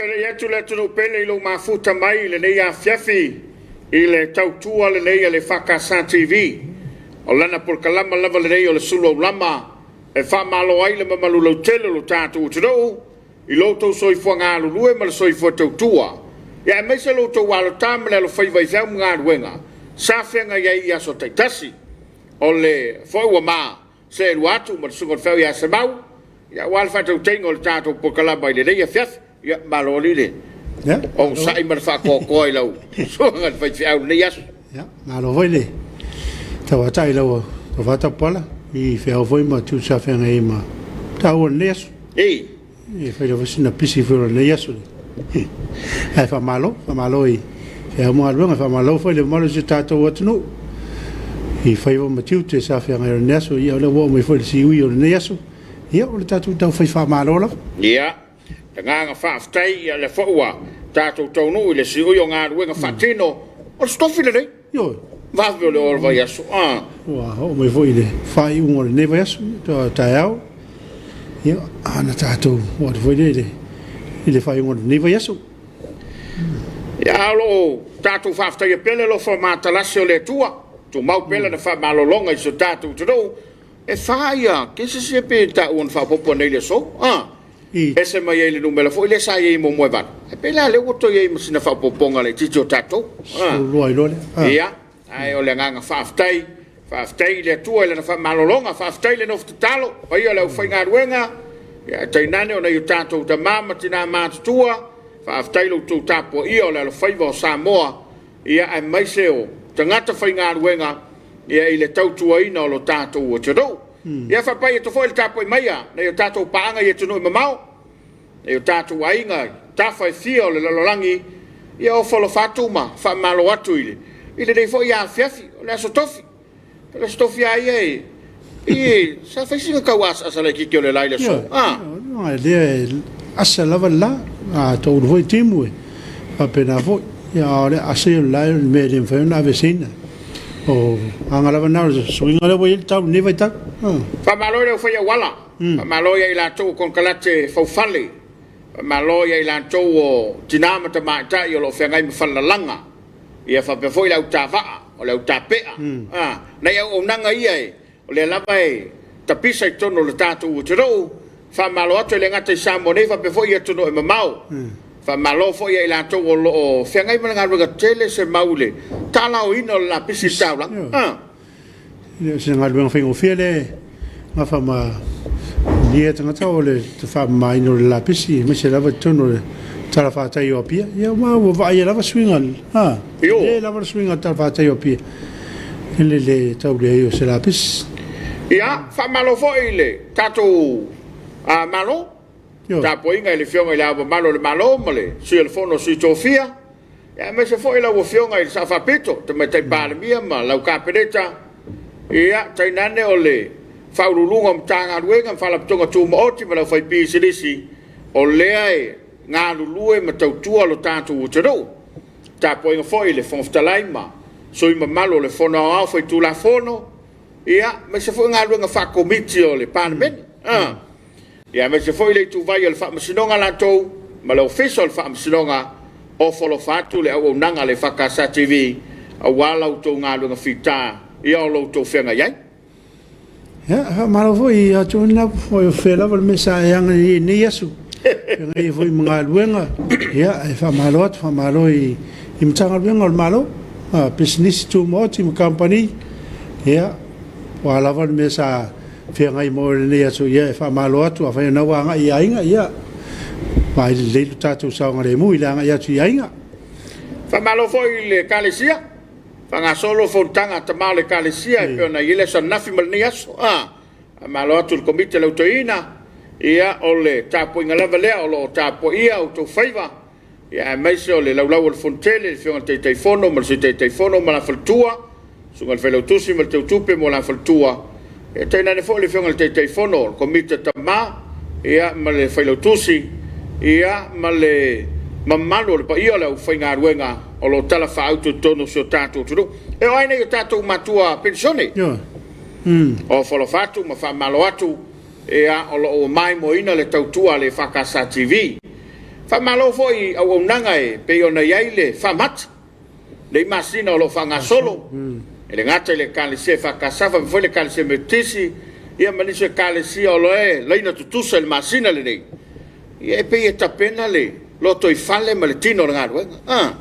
Faafeiloai atu le atunuu pele i lou mafuta mai i lenei afiafi i le tautua lenei a le EFKS TV. O lana polokalama lava lenei o le sulu aulama e faamalo ai le mamalu lautele o lo tatou atunuu i lo outou soifua galulue ma le soifua tautua, ia aemaise lo outou alota ma le alofaiva i feau ma galuega sa feagai ai i aso taitasi. O le foi ua ma seelua atu ma le susuga i le feau ia Semau, ia aua le faatautaiga o le tatou polokalama i lenei afiafi. Ia, malo alii le onosai ma le faatoatoa i lau susuga i le faifeau i lenei aso. Ia, malo foi le tauatai i lau tofa Taupala i feau foi ma tiute sa feagai ai ma taua o lenei aso. Ei. E fai lava sina pisi foi o lenei aso. Ae faamalo, faamalo i feau ma galuega, faamalo foi i le mamalu o si o tatou atunuu i faiva ma tiute sa feagai o lenei aso. Ia o lea ua oo mai foi i le siui o lenei aso. Ia o le tatou tau fai faamalo lava. Ia, agaga faafetai, ia lea foi ua tatou taunuu i le siui o galuega faatino o le sitofi lenei. Ioe. Vave o le oo o le vaiaso. Ah. Ua oo mai foi i le faaiuga o lenei vaiaso, taeao. Ia, ana tatou oo atu foi lea i le faaiuga o lenei vaiaso. Ia, o lo o tatou faafetaia pea le alofa matalase o le Atua, tumau pea lana faamalologa i si o tatou atunuu. E fa ia cases ia pe taua na faaopoopo nei i le aso. Ah. Ese mai ai le numera foi lea sa i ai muamua e valu. E pei la lea ua toe i ai ma sina faaopoopoga laitiiti o tatou. Ah. 12 ai loa lea. Ah. Ia, ae o le agaga faafetai, faafetai i le Atua i lana faamalologa, faafetai i le nofo tatalo, paia o le aufaigaluega, ia tainane o nai o tatou tama ma tina matutua, faafetai i lo outou tapuaia o le alofaiva o Samoa, ia aemaise o tagata faigaluega ia i le tautuaina o lo tatou atunuu. Ia faapai atu foi le tapuai mai a nai o tatou paaga i atunuu e mamao, nai o tatou aiga i tafa e fia o le lalolagi, ia ofo alofa atu ma faamalo atu i lenei foi afiafi, o le aso tofi. O le aso tofi lava ia e pei sa fai sina tau asaasa laitiiti o le la i le aso. Ah. Lea e asa lava le la, a toulu foi timu e faapena foi. Ia, a o le asa ia o le la, o le mea e le mafai ona aveeseina. O aga lava na o le suiga lea ua i ai le tau i lenei vaitau. Faamalo i le aufai auala, faamalo ia i latou o konekarate faufale, faamalo ia i latou o tina ma tamaitai o lo o feagai ma falelalaga, ia faapea foi le au tavaa, o le au tapea, nai auaunaga ia e o lea lava e tapisa i totonu o le tatou atunuu. Faamalo atu e le gata i Samoa nei faapea foi i atunuu e mamao. Faamalo foi ia i latou o lo o feagai ma le galuega tele se mau i le talaoina o le lapisi i le taulaga. E le o se galuega faigofie le gafa ma lia tagata o le faamamaina o le lapisi, aemaise lava i totonu o le talafatai o Apia. Ia ma ua vaaia lava suiga, ha, tele lava le suiga o le talafatai o Apia i le le tau leai o se lapisi. Ia, faamalo foi i le tatou Malo, tapuaiga i le Afioga i Le Ao Mamalu o le Malo ma le Sui o le Fono a Sui Tofia, aemaise foi lau Afioga i le Sao Faapito, Tamaitai Palemia ma lau Kapeneta, ia, tainane o le Faauluuluga o Matagaluega ma Faalapotopotoga Tumaoti ma le aufaipisinisi o lea e galulue ma tautua lo tatou atunuu. Tapuaiga foi i le Fofoga Fetalai ma sui usufono mamalu o le Fono Aoao Faitulafono, ia, aemaise foi galuega faakomiti o le Palemene. Ia, aemaise foi le ituvai o le Faamasinoga latou ma le Ofisa o le Faamasinoga, ofo alofa atu le auaunaga a le EFKS TV aua la outou galuega fita ia o lo outou feagai ai. Ia, faamalo foi ia te oe lena foi o fea lava le mea sa e aga i ai i lenei aso. Feagai ai foi ma galuega, ia, e faamalo atu, faamalo i i Matagaluega o le Malo, pisinisi tumaoti ma kamupani, ia, po o a lava le mea sa feagai ma oe i lenei aso, ia, e faamalo atu. Afai o lena ua agai i aiga, ia, vaai lelei lo tatou saogalemu i le agai atu i aiga. Faamalo foi i le Ekalesia, faagasolo fonotaga a tama o le Ekalesia e pei ona i ai le aso ananafi ma lenei aso. Faamalo atu i le Komiti a le Au Toeaina, ia, o le tapuaiga lava lea o lo o tapuaia outou faiva, Ia aemaise o le laulau o le Fonotele, le Afioga i le Taitaifono ma le Sui Taitaifono ma la faletua, Susuga i le Failautusi ma le Teutupe mo la faletua, ia tainane foi le Afioga i le Taitaifono o le Komiti a Tama, ia ma le Failautusi, ia ma le mamalu o le paia o le aufaigaluega o lo o talafaauto i totonu o si o tatou atunuu. E oo ai nei o tatou matua penisione. Ofo alofa atu ma faamalo atu. Ia, o lo o ua maimoaina le tautua a le EFKS TV. Faamalo foi i auaunaga e pei ona i ai le faamati nei masina o lo o faagasolo, e le gata i le Ekalesia EFKS faapea foi le Ekalesia Metotisi, ia ma nisi o Ekalesia o lo o e laina tutusa i le masina lenei, ia e pei e tapena le lotoifale ma le tino o le galuega. Ah.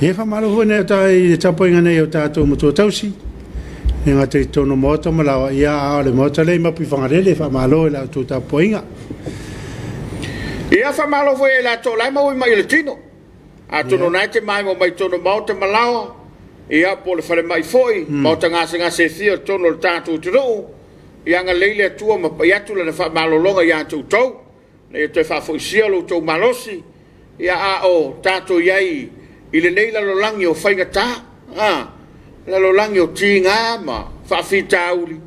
Ia faamalo foi nei o i le tapuaiga nei o tatou matua tausi, e gata i totonu o maota ma laoa, ia a o le maota lea i Mapuifagalele, faamalo i la outou tapuaiga. Ia faamalo foi i latou la e maua mai i le tino. Atonu o lena e te maemo mai totonu o maota ma laoa, ia po o le falemai foi, maota gasegase e fia i totonu o le tatou atunuu, ia agalelei le Atua ma pai atu lana faamalologa ia te outou, ina ia toe faafoisia lo outou malosi, ia a o tatou i ai i lenei lalolagi o faigata, a, lalolagi o tiga ma faafitauli,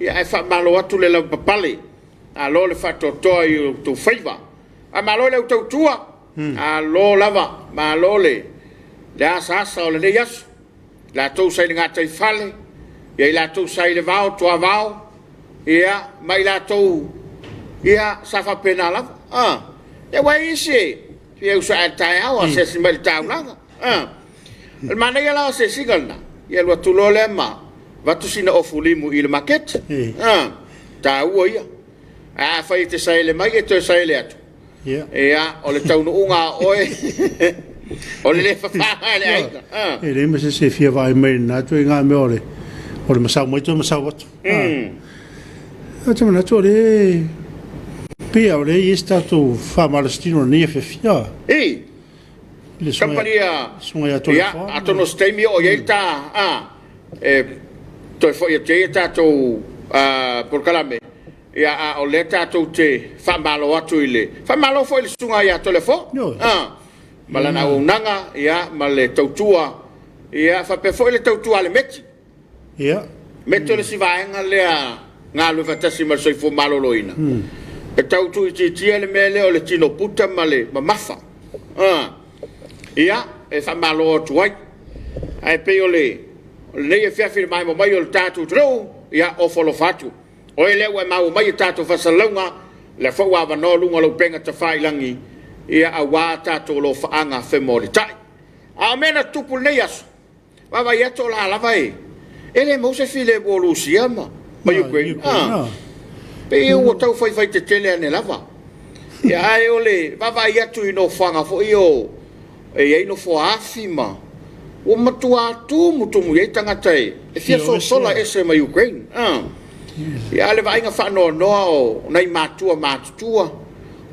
ia ae faamalo atu le lavapapale, malo le faatoatoa i outou faiva. Faamalo i le au tautua, malo lava, malo le asaasa o lenei aso. Latou sa i le gataifale, ia i latou sa i le vao, tuavao, ia ma i latou ia sa faapena lava. Ah, ia ua i isi e fia uso ae taeao asiasi mai i le taulaga. Ah, o le manaia la o asiasiga lena, ia alu atu loa lea ma avatu sina ofu limu i le maketi. Ah, taua ia. Ae afai e te saele mai e toe saele atu. Ia, o le taunuuga a oe, o le le fafaga e le aiga. E leai ma se isi e fia vaai mai i lena ituaiga mea o le o le masau mai toe masau atu. Ou te manatu o lea pei lava o lea e i ai se tatou faamalositino i lenei afiafi. I Kamupani a ia, atonu o se taimi oo i ai le ta e toe foi atu ai a tatou polokalame. Ia, a o lea tatou te faamalo atu i le faamalo foi i le susuga ia Toleafoa ma lana auaunaga, ia, ma le tautua, ia, faapea foi le tautua a le Meti. Meti o le isi vaega lea galulue faatasi ma le soifua maloloina. E tau tuuitiitia le mea lea o le tino puta ma le mamafa. Ia, e faamalo atu ai. Ae pei o lenei afiafi i le maemo mai o le tatou atunuu, ia, ofo alofa atu. Oe lea ua e maua mai i tatou faasalalauga, lea foi ua avanoa luga o lau upega tafailagi, ia aua tatou alofaaga femolitai. A o mea na tutupu i lenei aso, vaavaai atu o la lava e e le maua se filemu o Lusia ma Ukraine. Ah, pei ua tau faifai tetele ane lava. Ia, ae o le vaavaai atu i nofoaga foi o e i ai nofoa afi ma ua matua tumutumu i ai tagata e fia sosola ese mai Ukraine. Ah. Ia, a o le vaaiga faanoanoa o nai matua matutua,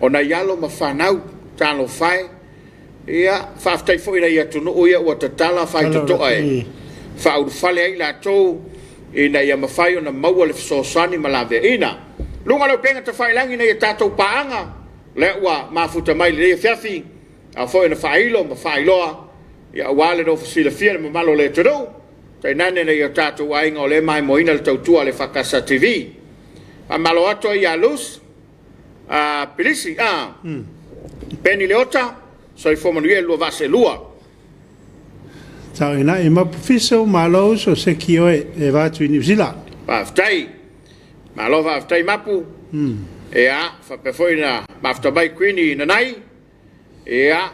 o nai alo ma fanau, talofa e. Ia, faafetai foi i nai atunuu ia ua tatala faitotoa e faaulufale ai latou ina ia mafai ona maua le fesoasoani ma laveaiina. Luga o le upega tafailagi nai a tatou paaga, lea ua mafuta mai i lenei afiafi, ao foi ona faailo ma faailoa, ia aua le nofo silafia le mamalu o le atunuu, tainane nai o tatou aiga o lea e maimoaina le tautua a le EFKS TV. Faamalo atu ai ia Luz, a Pilisi, a Peni Leota, soifua manuia i le lua vaa seelua. Tau ina i mapu fiso, malo uso seki oe e va atu i Niu Sila. Faafetai. Malo faafetai Mapu. Ia, faapea foi na mafuta mai Queenie Nanai. Ia,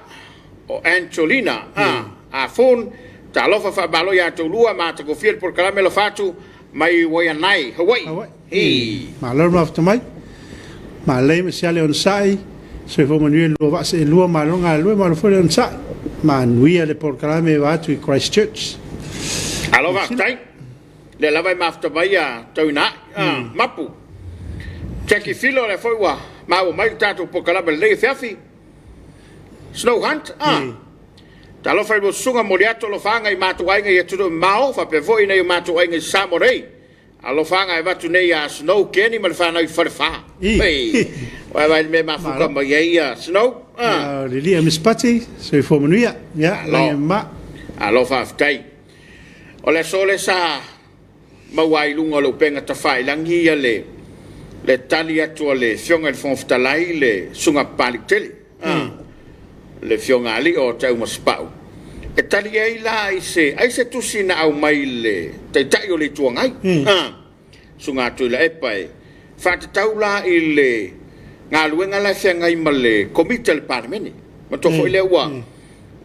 o Angelina, a, a Fun, talofa faamalo ia outou lua, matagofie le polokalame alofa atu mai Waianae, Hawaii. Hawaii. Malo le mafuta mai. Malei ma siale onosai, soifua manuia i lua vaa seelua, malo galulue, malo foi le onosai. Manuia le polokalame e va atu i Christchurch. Alo faafetai. Lea lava e mafuta mai a Tauina ae, Mapu. Jackie Filo, lea foi ua maua mai le tatou polokalame i lenei afiafi. Snow Hunt, Talofa i lua susuga, momoli atu alofaaga i matou aiga i atunuu e mamao, faapea foi i nai o matou aiga i Samoa nei. Alofaaga e avatu nei ia Snow Kenny ma le fanau i Falefa. Hei, vaai le mea e mafuta mai ai ia Snow. Lilia Miss Pati, soifua manuia. Ia, lagi e mama. Alo faafetai. O le aso lea sa maua ai i luga o le upega tafailagi ia le le tali atu a le Afioga i le Fofoga Fetalai le Susuga Papaliitele, le Afioga Alii o Taumasepau, e tali ai la i se ai se tusi na aumai i le Taitai o le Itu Agai, Susuga Tuilaepa e faatatau la i le galuega la e feagai ma le Komiti a le Palemene. Manatua foi lea ua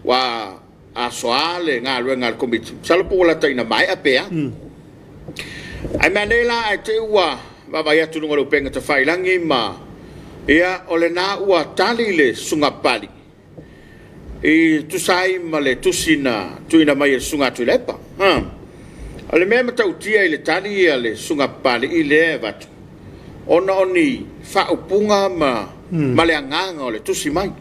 ua asoa le galuega a le Komiti, masalo po ua lata ina maea pe a. Ae meanei la ae te i ua vaavaai atu i luga o le upega tafailagi ma ia o lena ua tali le Susuga Papalii e tusa ai ma le tusi na tuuina mai e le Susuga a Tuilaepa. O le mea e matautia i le tali a le Susuga Papalii lea e avatu, ona o ni faaupuga ma, ma le agaga o le tusi mai.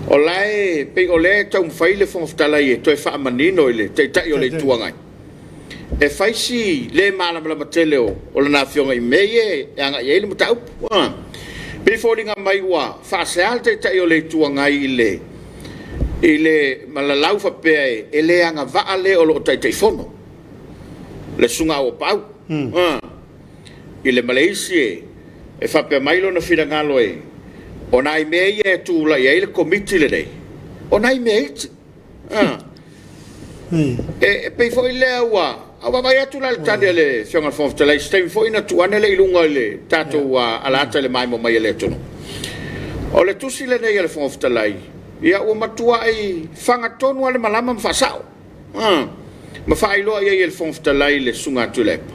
O la e pei o lea e taumafai le Fofoga Fetalai e toe faamanino i le Taitai o le Itu Agai, e fai si le malamalama tele o lana afioga i mea ia e agai i ai le mataupu. E pei e foliga mai ua faasea le Taitai o le Itu Agai i le i le malalau faapea e le agavaa le o lo o Taitaifono, le Susuga Auuapaau, i le ma le isi e faapea mai lona finagalo e o nai mea ia e tulai ai le Komiti lenei, o nai mea iti. E pei foi lea ua vaavaai atu la i le tali a le Afioga i le Fofoga Fetalai i se taimi foi ona tuu ane lea i luga i le tatou alaata i le maimoa mai a le atunuu. O le tusi lenei a le Fofoga Fetalai, ia ua matuai fagatonu lava le malama ma faasao, ma faailoa i ai e le Fofoga Fetalai le Susuga a Tuilaepa,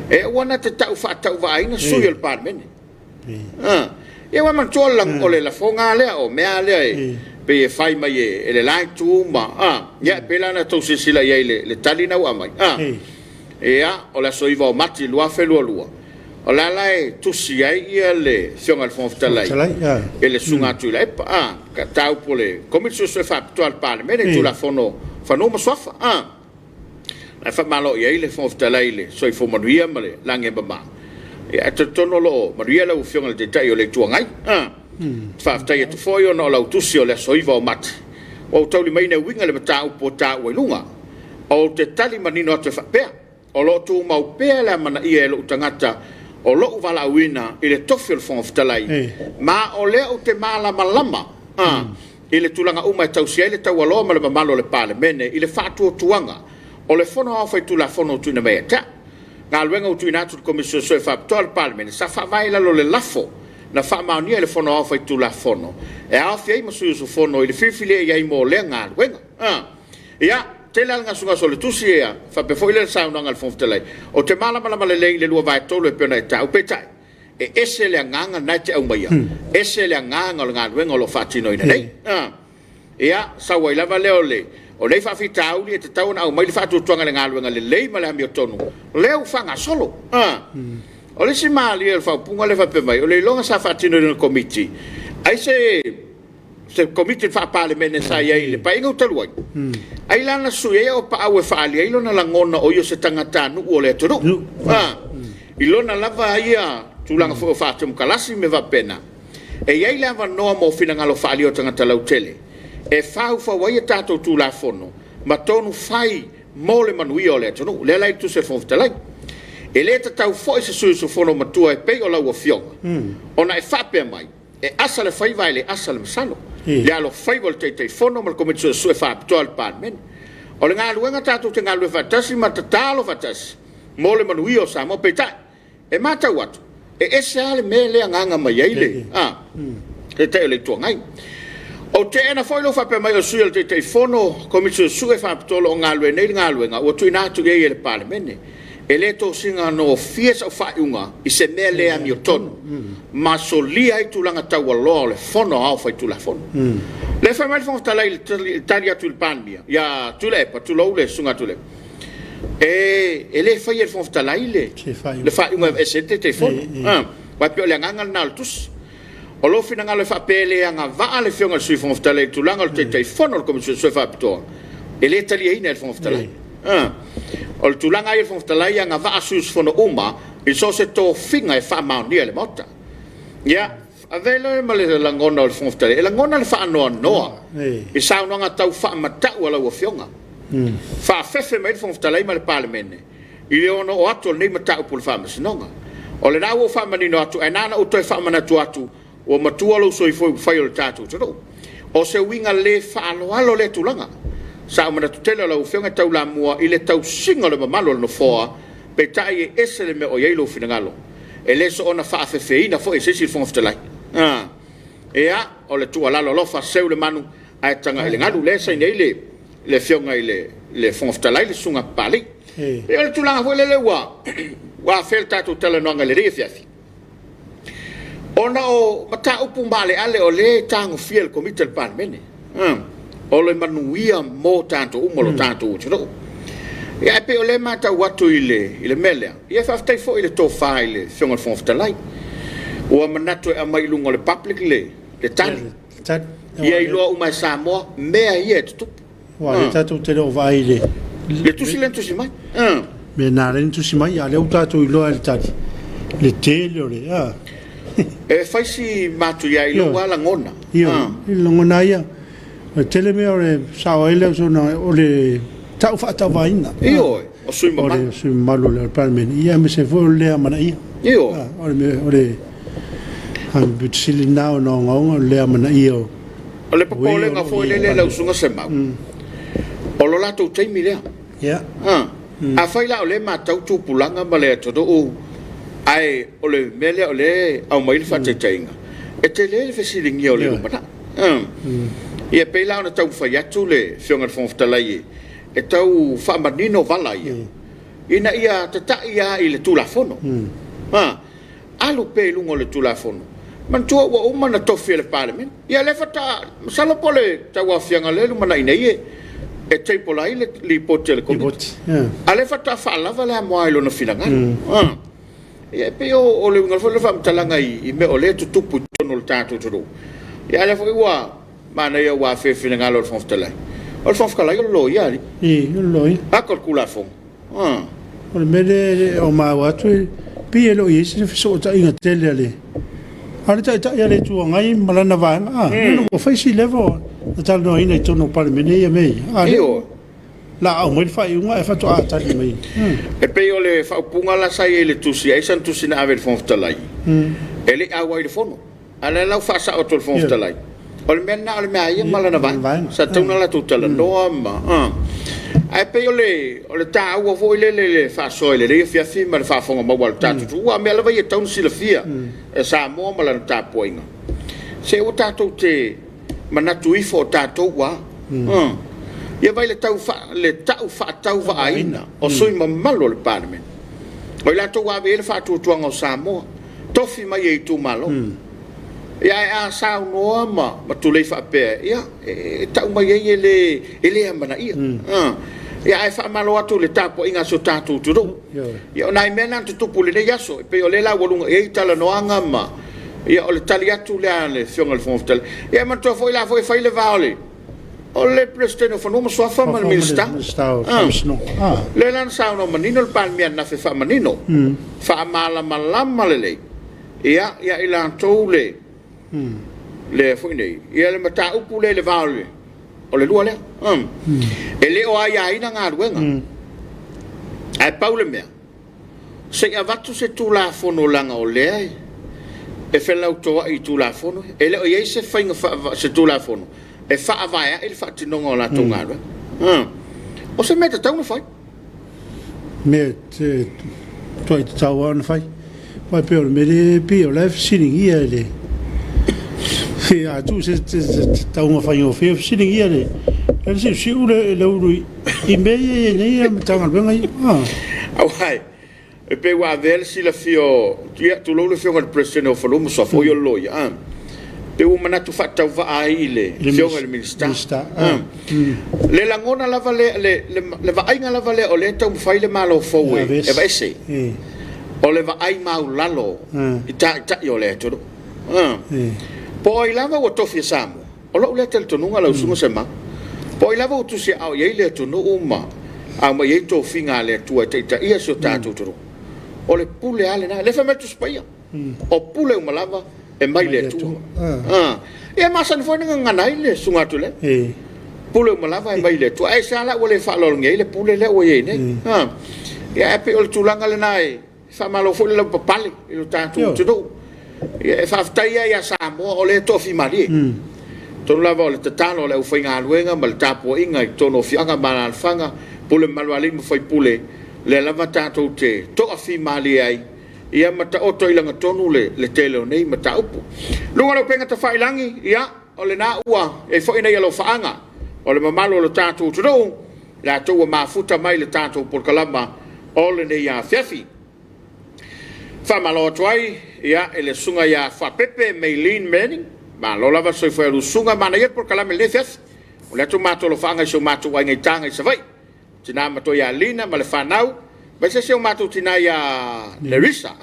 e aua na te tau faatauvaaina sui usufono o le Palemene. Ia ua manatua o le lafoga lava lea, o mea lava lea e pei e fai mai e le la itu ma, ia e pei la ona tou silasila i ai i le tali lena ua aumai. Ia, o le aso 9 o Mati 2022, o la la e tusi ai le Afioga i le Fofoga Fetalai i le Susuga a Tuilaepa, mataupu o le Komiti Suesue Faapitoa a le Palemene i Tulafono o Fanua ma Suafa. Ae faamalo i ai le Fofoga Fetalai i le soifua manuia ma le lagi e mama. Ia, ae talitonu o lo o manuia lau Afioga i le Taitai o le Itu Agai. Faafetai atu foi ona o lau tusi o le aso 9 o Mati, ua ou taulimaina e uiga i le mataupu ua taua i luga. Ou te tali manino atu e faapea, o lo o tumau pea le amanaia e lou tagata o lou valaauina i le tofi o le Fofoga Fetalai, ma o lea ou te malamalama i le tulaga uma e tausia ai le taualoa ma le mamalu o le Palemene i le faatuatuaga o le Fono Aoao Faitulafono ua tuuina mai ia te au. Galuega ua tuuina atu i le Komisi Suesue Faapitoa a le Palemene sa faavae i lalo o le lafo na faamaonia e le Fono Aoao Faitulafono e aofia ai ma sui usufono i le filifilia i ai mo lea galuega. Ia, tele lava le gasogasa o le tusi ia, faapea foi le saunoaga a le Fofoga Fetalai. Ou te malamalama lelei i le 2/3 e pei ona e taua, peitai, E ese le agaga lena e te aumaia, ese le agaga o le galuega o lo o faatinoina nei. Ia, sau ai lava lea o le, o nei faafitauli e tatau ona aumai le faatuatuaga i le galuega lelei ma le amiotonu, lea ua faagasolo. O le isi malie o le faaupuga lea faapea mai, o le iloga sa faatinoina e le Komiti, ai se se Komiti Faa-Palemene sa i ai i le Paeaiga ua talu ai, ai la na sui ai Auapaau e faaali ai lona lagona o ia o se tagatanuu o le atunuu. I lona lava ia tulaga foi o faatemokalasi ma mea faapena, e i ai le avanoa mo finagalo faaalia o tagata lautele e faufau ai a tatou Tulafono ma tonu fai mo le manuia o le atunuu. Lea la i le tusi a le Fofoga Fetalai. E le tatau foi se sui usufono matua e pei o lau Afioga ona e faapea mai, E asa le faiva ae le asa le masalo. Le alofaiva o le Taitaifono ma le Komiti Suesue Faapitoa a le Palemene. O le galuega tatou te galulue faatasi ma tatalo faatasi mo le manuia o Samoa. Peitai, e matau atu, e ese lava le mea lea e agaga mai ai le Taitai o le Itu Agai. Ou te teena foi lou faapea mai o le sui o le Taitaifono, Komiti Suesue Faapitoa o lo o galulue nei le galuega ua tuuina atu i ai e le Palemene. E le tosina gofie sau faaiuga i se mea le amiotonu ma solia ai tulaga taualoa o le Fono Aoao Faitulafono. Lea fai mai le Fofoga Fetalai i le tali atu i le Palemia, ia Tuilaepa, tulou le Susuga Tuilaepa, e le faia e le Fofoga Fetalai le faaiuga e aveese ai le Taitaifono. Aua e pei o le agaga lena o le tusi. O lou finagalo e faapea e le agavaa le Afioga i le Sui Fofoga Fetalai i le tulaga o le Taitaifono o le Komisi Suesue Faapitoa, e le taliaina e le Fofoga Fetalai. O le tulaga lava ia o le Fofoga Fetalai, e agavaa sui usufono uma i so o se tofiga e faamaonia e le Maota. Ia, avea loa ma le lagona o le Fofoga Fetalai, e lagona le faanoanoa i saunoaga tau faamatau a lau Afioga. Faafefe mai le Fofoga Fetalai ma le Palemene i le ono oo atu o lenei mataupu i le Faamasinoga. O lena ua ou faamanino atu, ae na ona ou toe faamanatu atu, ua matua lou soifua i upufai o le tatou atunuu. O se uiga le faaaloalo lea tulaga. Sa ou manatu tele o lau Afioga e taulamua i le tausiga o le mamalu o le Nofoa, peitai e ese le mea o i ai lou finagalo. E le soona faafefeina foi e se isi le Fofoga Fetalai. Ia, o le tuualalo alofa, seu le manu ae tagai i le galu. Lea e saini ai le le Afioga i le Fofoga Fetalai, le Susuga Papalii. E pei o le tulaga foi lele ua afea le tatou talanoaga i lenei afiafi, ona o mataupu maaleale o lea e tagofia e le Komiti a le Palemene, o le manuia mo tatou uma o lo tatou atunuu. Ia, ae pei o lea e matau atu i le mea lea, ia faafetai foi i le tofa i le Afioga i le Fofoga Fetalai, ua manatu e aumai i luga o le public le tali, ia iloa uma e Samoa mea ia e tutupu. Aua o lea tatou te le o vaai i le... Le tusi lea na tusi mai. Mea na ala ai ona tusi mai, a o lea ua tatou iloa i le tali, le tele o le... E fai si matuia i lou lava lagona. Ioe, i le lagona lava ia. O le tele mea o le sao ai le ausoga, o le tau faatauvaina. Ioe, o sui usufono mamalu. O le sui usufono mamalu o le Palemene, ia aemaise foi o le le amanaia. Ioe. O le mea, o le pito sili lena ona ogaoga o le le amanaia o... O le popolega foi lele lau Susuga Semau, o lo latou taimi lea. Afai la o lea e matau tupulaga ma le atunuu ae o le mea lea o lea e aumai le faataitaiga, e tele le fesiligia o le lumanai. Ia e pei la ona taumafai atu le Afioga i le Fofoga Fetalai e tau faamanino vala ia, ina ia tatai lava i le Tulafono. Alu pea i luga o le Tulafono. Manatua ua uma ona tofi e le Palemene. Ia lea faatoa, masalo po o le tauaofiaga lea e lumanai nei e table ai le Lipoti a le Komiti. A o lea faatoa faalava le amoa i lona finagalo. Ia e pei o le uiga foi lea o le faamatalaga i mea o lea e tutupu i totonu o le tatou atunuu. Ia a o lea foi ua manaia ua afea i finagalo o le Fofoga Fetalai. O le Fofoga Fetalai o le Loia, alii. O le Loia. Aka o le Tulafono. O le mea lea e maua atu, e pei e le o i ai se fesootaiga tele a le a le Taitai a le Itu Agai ma lana vaega. A, ua fai si leva na talanoaina i totonu o le Palemene ia mea ia. A o lea o le a aumai le faaiuga ae faatoa tali mai. E pei o le faaupuga la sa i ai i le tusi, ai sana tusi na ave i le Fofoga Fetalai, e le i auai i le Fono. A o lea la ua faasao atu e le Fofoga Fetalai, o le mea lena o le mea a ia ma lana vaega, sa tatau ona latou talanoa ma... Ae pei o le taua foi lele i le faasoa i lenei afiafi ma le faafofoga maua a le tatou atunuu, aua o mea lava ia e tatau ona silafia e Samoa ma lana tapuaiga. Se aua tatou te manatu ifo o tatou ua a. Ia vaai le tau faatauvaaina o sui usufono mamalu o le Palemene, o i latou ua ave i ai le faatuatuaga o Samoa. tofi mai e itumalo. Ia ae a saunoa ma tulei faapea, ia e tau mai ai e le e le amanaia. Ia ae faamalo atu i le tapuaiga a si o tatou atunuu. Ia o nai mea na na tutupu i lenei aso, e pei o lea la ua luga i ai talanoaga ma ia o le tali atu lea a le Afioga i le Fofoga Fetalai. Ia e manatua foi la foi e fai le va o le O le Peresetene o Fanua ma Suafa ma le Minisita. Lea la na saunoa manino le Palemia ananafi e faamanino, faamalamalama lelei ia ia i latou le le foi nei, ia le mataupu lea i le va o le o le lua lea. E le o aiaina galuega. Ae pau le mea, Se i avatu se Tulafono leaga o lea e felautoa'i i Tulafono ia. E le o i ai se faiga faava, se Tulafono e faavae a'i le faatinoga o latou galuega. O se mea e tatau ona fai. Mea e matuai tatau lava ona fai. Aua e pei o le mea lea e pei o la e fesiligia e le a tuu se tauga faigofie, fesiligia e le siusiu le ulu i mea ia e i ai nei ia Matagaluega ia. Aua e pei ua avea le silafia o, ia tulou le Afioga i le Peresetene o Fanua ma Suafa, o ia o le loia, a, pei ua manatu faatauvaa ai i le Afioga i le Minisita. Le lagona lava lea, le vaaiga lava lea o lea e taumafai le Malo fou e aveese, o le vaai maulalo i taitai o le atunuu. Po o ai lava ua tofi e Samoa, O lou lea talitonuga lau Susuga Semau, po o ai lava ua tusiaao i ai le atunuu ma aumai ai tofiga a le Atua e taitaia si o tatou atunuu, o le pule lava lena. Lea e fai mai le Tusi Paia, o pule uma lava e mai le Atua. Ia e masani foi ona gagana ai le Susuga Atuilema, pule uma lava e mai le Atua. Aisea la ua le faaaloalogia ai le pule lea ua i ai nei? Ia ae pei o le tulaga lena e Faamalo foi le lavapapale i lo tatou atunuu. Ia, e faafetai lava ia Samoa o lea e toafimalie. Atonu lava o le tatalo a le aufaigaluega ma le tapuaiga i totonu o afioaga ma alaalafaga, pule mamalu a alii ma faipule, lea lava tatou te toafimalie ai Ia ma taoto i lagatonu le, le tele o nei mataupu. Luga o le upega tafailangi, ia, o lena ua i ai foi nei alofaaga o le mamalu o le tatou atunuu, latou ua mafuta mai le tatou polokalama o lenei afiafi. Faamalo atu ai, ia, i le susuga ia Fuapepe Maylene Manning, malo lava le soifua i susuga, manaia le polokalame i lenei afiafi. O le atu matou alofaaga i si o matou aiga i Taga i Savaii. Tina matua ia Lina ma le fanau, aemaise si o matou tina ia Nerissa,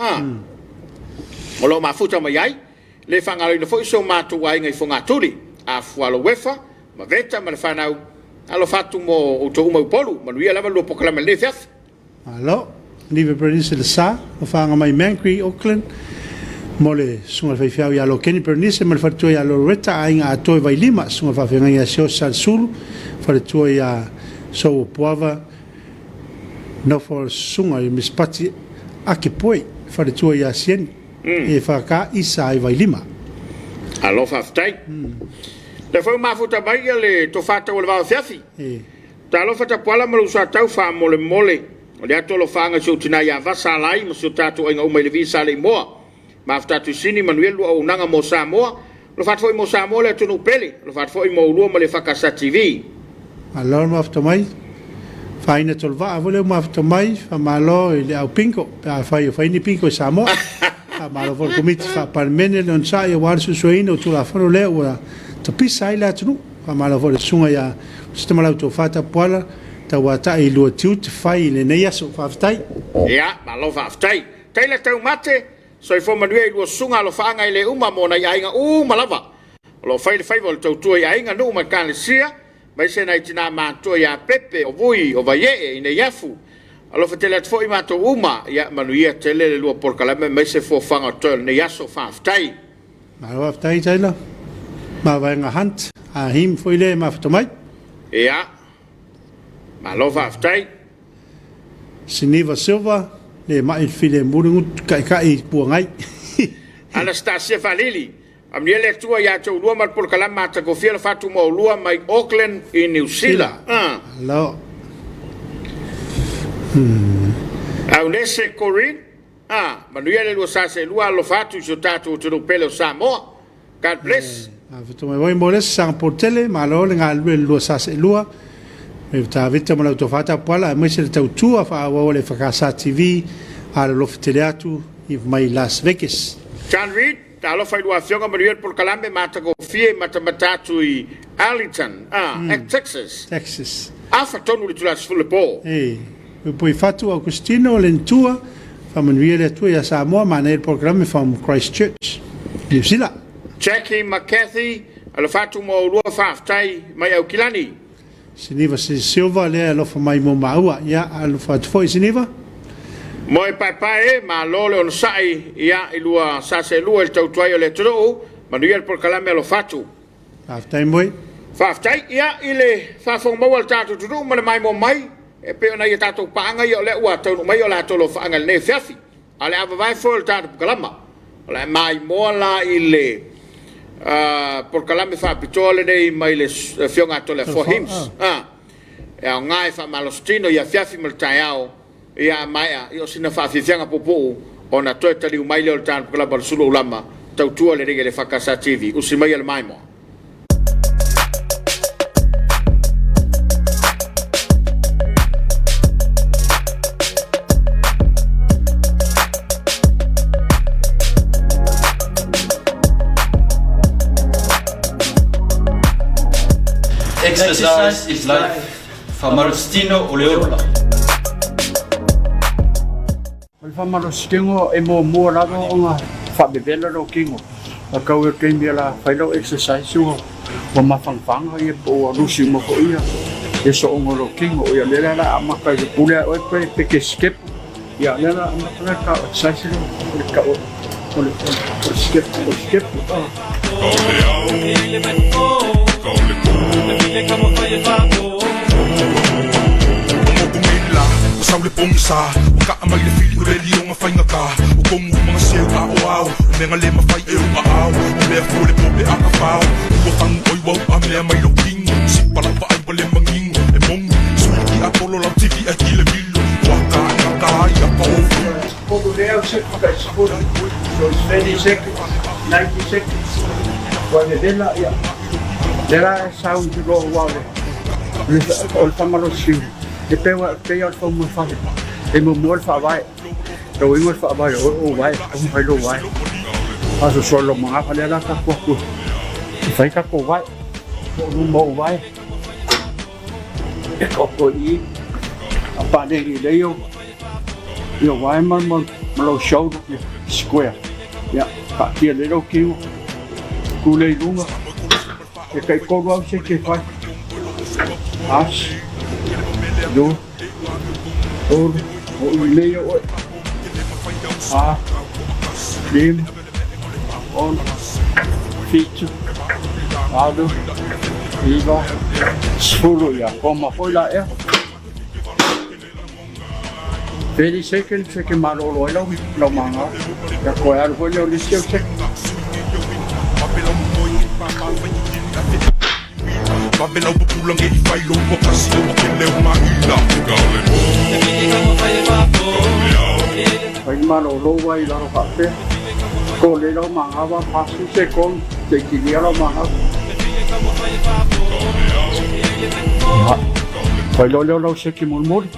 o lo o mafuta mai ai. Le faagaloina foi si o matou aiga i Fogatuli, Afualo Uefa ma Veta ma le fanau. Alofa atu mo outou uma i Upolu. Manuia lava le lua polokalame i lenei afiafi. Malo. Niva Bernice le sa, o whaanga mai Mangere, Auckland, mo le susuga i le faifeau ia Lokeni Bernice ma le faletua ia Loretta, aiga atoa i Vailima, susuga faafeagai ia Sios Salesulu, faletua ia Soua Puava, nofo a le susuga i Miss Pati Akepoi, faletua ia Sieni, e whaka isa i Vailima. Alo faafetai. Lea foi ua mafuta mai ia le tofa tau o le vao afiafi. Talofa Tapuala ma lou sa tau faamolemole. O le atu alofaaga i si ou tina ia Vasa Alai ma si o tatou aiga uma i le Visa Aleimoa. Mafuta atu i Sini, manuia le lua auaunaga mo Samoa. Alofa atu foi mo Samoa le atunuu pele. Alofa atu foi mo ulua ma le EFKS TV. Malo le mafuta mai. Faaina Toluvaa foi lea ua mafuta mai. Faamalo i le au bingo pe afai o fai ni bingo i Samoa. Faamalo foi i le Komiti Faa-Palemene le onosai aua le suesueina o Tulafono lea ua tapisa ai le atunuu. Faamalo foi i le susuga ia Sitamalau Tofa Tapuala tauatai i lua tiute fai i lenei aso. Faafetai. Ia, malo faafetai. Taylor Taumate, soifua manuia i lua susuga alofaaga e le uma mo nai aiga uma lava o lo o fai le faiva o le tautua i aiga, nuu ma ekalesia, aemaise nai tina matutua ia Pepe, o Vui, o Vaiee i Neiafu. Alofa tele atu foi matou uma. Ia, manuia tele le lua polokalame aemaise fuafuaga o totoe o lenei aso. Faafetai. Malo faafetai Taylor. Mavaega Hunt, a him foi lea e mafuta mai. Ia, malo faafetai. Siniva Silva, le mai le filemu le gutu kaikai i Puagai. Anastasia Faalili, Amuia le Atua ia te oulua ma le polokalame matagofie le fatu mo oulua mai Auckland i Niu Sila. Malo. Aunese Corinne, manuia le lua sa seelua alofa atu i si o tatou atunuu pele o Samoa. God bless. Faafetai mai foi mo le saga tele, malo le galulue le lua sa seelua. Me Tavita ma lau tofa tapuala aemaise le tautua faaauau a le EFKS TV alolofa tele atu i mai Las Vegas. John Reid, talofa i lua afioga manuia le polokalame matagofie i matamata atu i Arlington, Texas. Texas. Afa tonu i le itula 10 le po. E, Pui Fatu Augustino le Ntua, faamanuia le Atua iā Samoa, manaia le polokalame from Christchurch, Niu Sila. Jackie ma Cathy, alofa atu mo oulua faafetai mai Aukilani. Siniva Silva lea e alofa mai mo maua, ia alofa atu foi Siniva. Moe paepae e, malo le onosai ia i lua sa seelua i le tautuai o le atunuu, manuia le polokalame alofa atu. Faafetai Moe. Faafetai ia i le faafofoga maua a le tatou atunuu ma le maimoa mai, e pei ona ia tatou paaga ia o lea ua taunuu mai o latou alofaaga i lenei afiafi. A o le a vavae foi o le tatou polokalama, o le a maimoa la i le polokalame faapitoa lenei mai le Afioga a Toleafoa Hymns. E aoga e faamalositino i afiafi ma le taeao, ia a maea, ia o sina faafiafiaga puupuu ona toe taliu mai lea o le tatou polokalama o le Sulu Aulama, tautua lelei e le EFKS TV. Usi maia le maimoa. Exercise is life. Faamalositino o le ola. O le faamalositino e muamua lava ona faavevela lou tino, a tau i le taimi o le a fai lau exercise ua mafanafana ia po ua lusi uma foi ia le sooga o lou tino. Ia lea la o le a amata i le pule a oe pe te step, ia lea la amata la tau exercise lea o le tau o le step o le step. au seki tai 10. So it's 30 seconds, 90 seconds. Ua vevela, ia. Lea la e sound loa aua o le, o le faamalosiga, e pei o le faumaifale, e muamua le faavae. Lau uiga o le faavae o oe o ou vae, taumafai lou vae. Faasoasoa lou magafa lea la tatou atu e fai tatou vae. Po o luma o ou vae. E taoto i i. A paleni lelei ou ia vae ma ma lou shoulder ia square. Ia, taatia lelei lou tino. Tu lea i luga. E tai tolu au seke e fai. Tasi, lua, tolu, o i lelei oe. Fa, lima, ono, fitu, valu, iva, 10. Ia, koma foi la ea. 30 seconds e ke malolo ai lau, lau maga. Ia koe alu foi lea o le isi au seke. Fai le malolo ai i lalo faapea. Ko le lau maga wa 40 sekoni se i kilia lau maga. Ia, fai loa lea o lau seki mulimuli.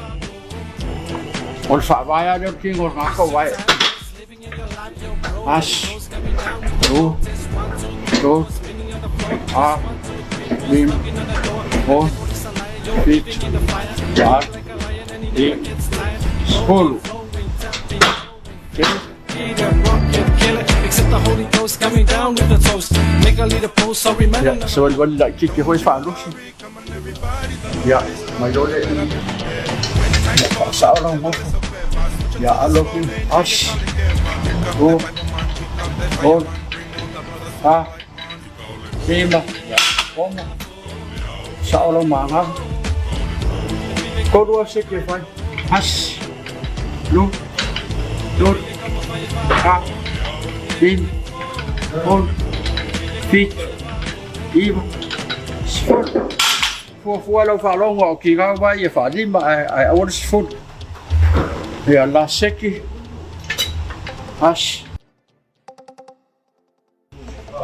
O le faavae lava lea o le tino o le tagata o vae. Tasi, lua, tolu, fa, lima, ono, fito, valo, dimy, 10. Telo. Ia, savalivali laitiiti foi faalosi. Ia, mai loa lea i ia faasao lau nofo. Ia alo atu tasi, lua, tolu, fa, lima, ia, ono. Sao lau magava. Tolu au seke e fai. Tasi, lua, tolu, fa, lima, ono, fito, iva, 10. Fuafua lau faalogo o kigau vai e faalima ae aua le 10. Ia last seki. Tasi.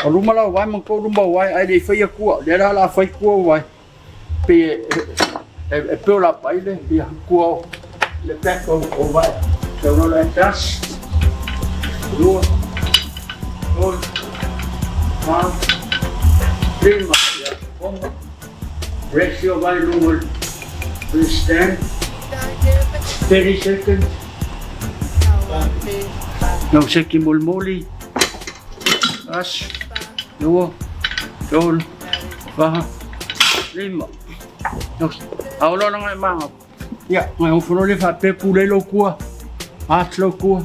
O luma lau vae ma kou luma o vae ae le i faia kua. Lea la o le a fai kua o vae. Pei e, e, e build up ai le ia kua o le back o, o vae. So no le tasi, lua, tolu, fa, lima, ia, ono. Rest your vae lunga o le stand. 30 seconds. Lau seki mulimuli. Tasi, lua, tolu, fa, lima. Ao loa langa e maga. Ia, ngai ofo loa le faapea pulei lou kua. Ati lou kua.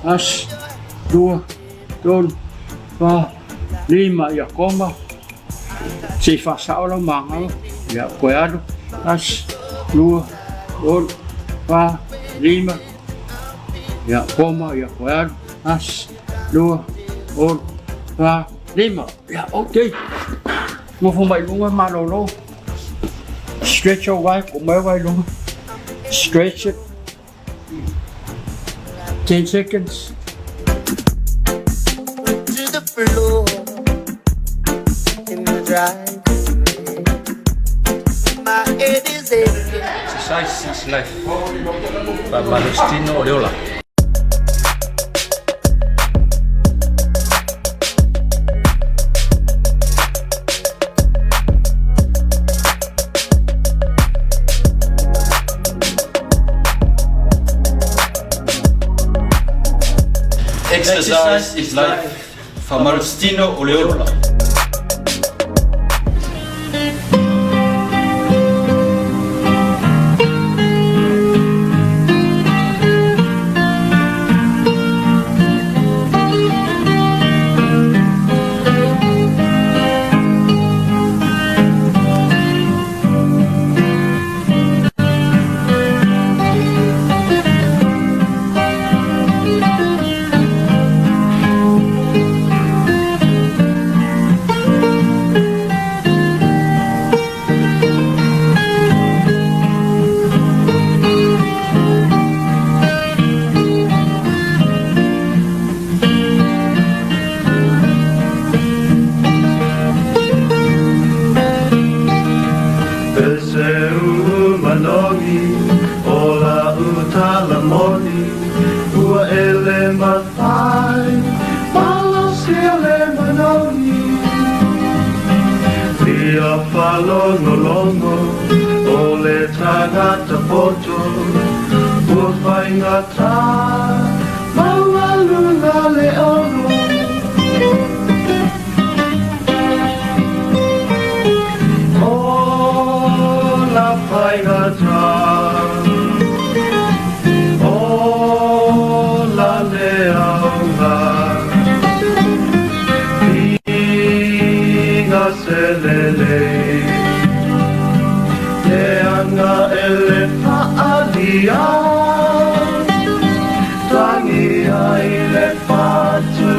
Tasi, lua, tolu, fa, lima. Ia, koma. Se i faasao lau maga. Ia, koe alu. Tasi, lua, tolu, fa, lima. Ia, koma. Ia, koe alu. Tasi, lua, tolu, fa, lima. Ia, ok. Nofo mai luga malolo. Stretch your wae, ko mai wae luga. Stretch it. 10 seconds. To the floor in the dry. My head is aching. Exercise is life. Faamalositino o le ola. Exercise is life. Faamalositino o le ola. poto Ua faigata maualuga le ono Ola faigata Ola le auga Piga selelei Leaga e le faalia Tangi ai le fatu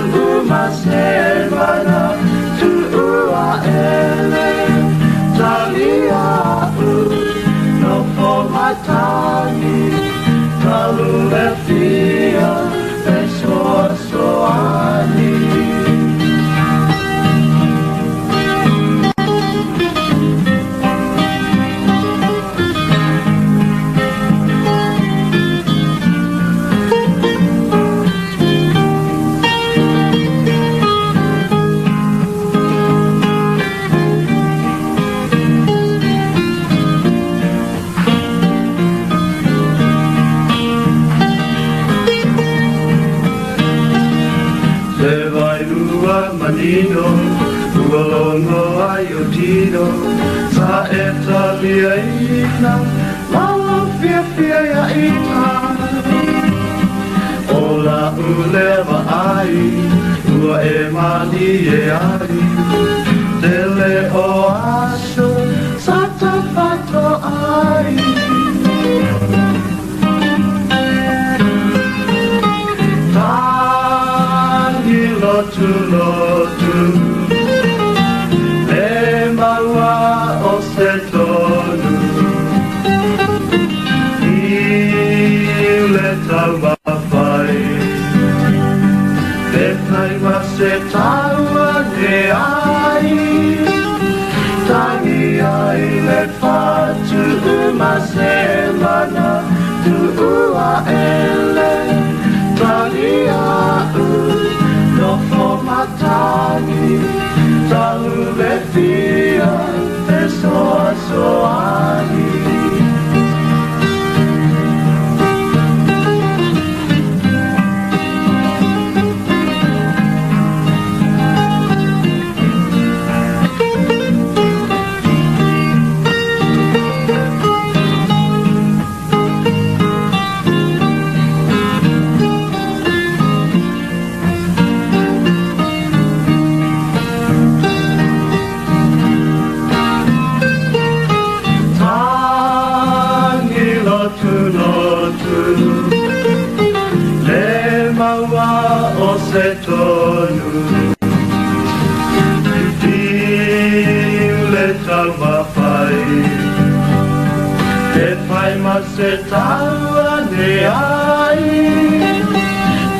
ma se mana Tuua e le talia u Nofo matagi Talu le fia Fesoasoani. Se vailua manino ua logo ai o tino Sa e taliaina ma ua fiafia ia ita O la'u lea vaai ua e malie ai Tele o aso sa tafato ai Tangi lotu lotu Le maua o se tonu I le taumafai Pe fai ma se taua ne ai Tangi ai le fatu ma se mana Tuua e le talia'u Nofo matagi Talu le fia Fesoasoani. Tangi lotu lotu Le maua o se tonu Tiu le taumafai Te whai ma se taua ne ai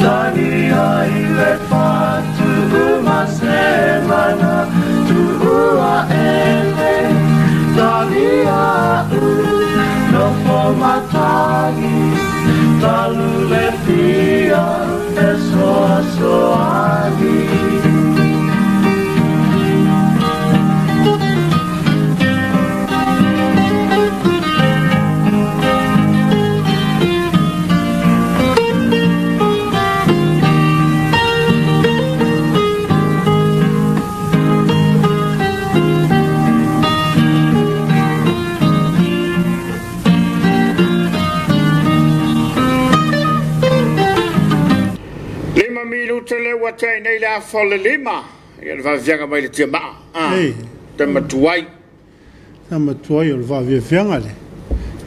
Tangi ai le fatu ma se mana Tuua e le talia'u Nofo matagi Talu le fia Fesoasoani. Lima minute lea ua tea ai nei le afa o le lima. Ia le vaaviaga mai le tiamaa. Ah, Ei. te matuai. Te matuai o le vaaviaviaga le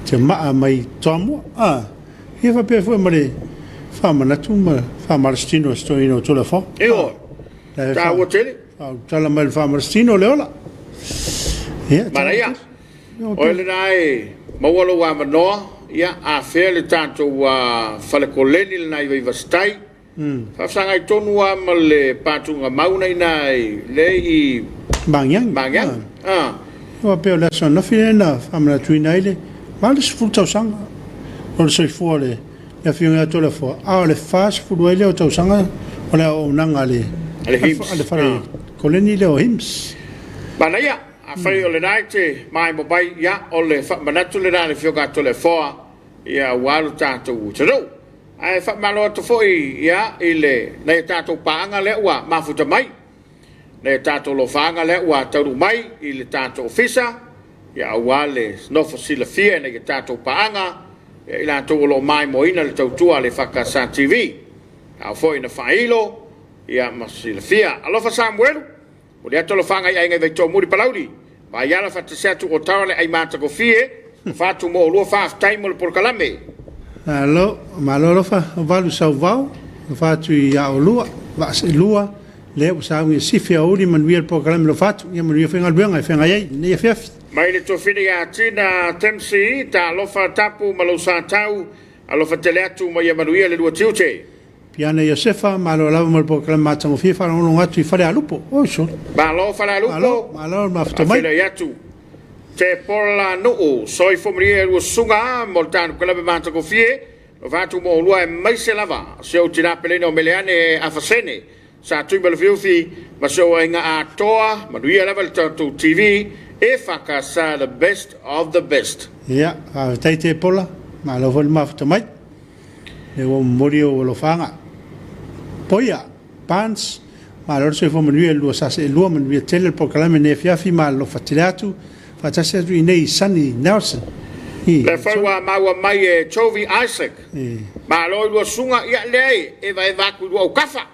tiamaa mai Toamua. Ah, ia faapea foi ma le faamanatu ma faamalositino e se toeaina o Toleafoa. Ioe. Taua tele. Faautala mai le faamalositino le ola. Ia, Manaia. Oe lena e maua lou avanoa, ia, afea le tatou fale koleni lena i Vaivasitai. Faafesagai tonu lava ma le patuga mauna i ina i le i Magiagi. Magiagi. Ah. Aua pei o le aso ananafi lea na faamanatuina ai le 80 tausaga o le soifua o le Afioga ia Toleafoa, a o le 40 ai lea o tausaga o le auaunaga a le a le fale koleni lea o HIMS. Manaia, afai o lena e te maemo mai, ia, o le faamanatu lena a le Afioga a Toleafoa. ia, aua lo tatou atunuu. Ae faamalo atu foi, ia, i le nai a tatou paaga lea ua mafuta mai, nai a tatou lofaaga lea ua taunuu mai i le tatou ofisa, ia, aua le nofo silafia e nai a tatou paaga, ia, i latou o lo o maimoaina le tautua a le EFKS TV. Ao foi ina faailo, ia, ma silafia. Alofa Samuelu, Momoli atu alofaga i aiga i Vaitoomuli Palauli, Vaiala faatasi atu o Tara le ai matagofie, alofa atu mo oulua faafetai mo le polokalame. Malo, malo alofa, valu sauvao, alofa atu ia oulua, vaa seelua, lea ua sauni e sifi aoauli manuia le polokalame alofa atu, ia manuia foi galuega e feagai ai lenei afiafi. Mai le tuafine ia Tina Dempsey, talofa tapu ma lou sa tau, alofa tele atu ma ia manuia le lua tiute. Piana Iosefa, malo lava mo le polokalame matagofie faalogologo atu i Falealupo. Oi sole. Malo Falealupo. Malo, malo le mafuta mai. Faafeiloai atu. Te Pola Nuu, soifua manuia i lua susuga mo le polokalame matagofie. Alofa atu mo oulua aemaise lava si ou tina peleina o Meleane Afasene, Sa Tuimalefiufi ma si ou aiga atoa. Manuia lava le tatou TV, EFKS the best of the best. Ia, faafetai Tepola, malo foi le mafuta mai. Lea ua momoli ou alofaaga. Poia, Barnes, malo le soifua manuia i le lua saseelua, manuia tele le polokalame nei afiafi, ma alofa tele atu, faatasi atu i inei i Sunny Nelson. I, Lea foi ua maua mai e Tovi Isaac. Malo i lua susuga, ia leai, e evaeva atu i lua aukafa.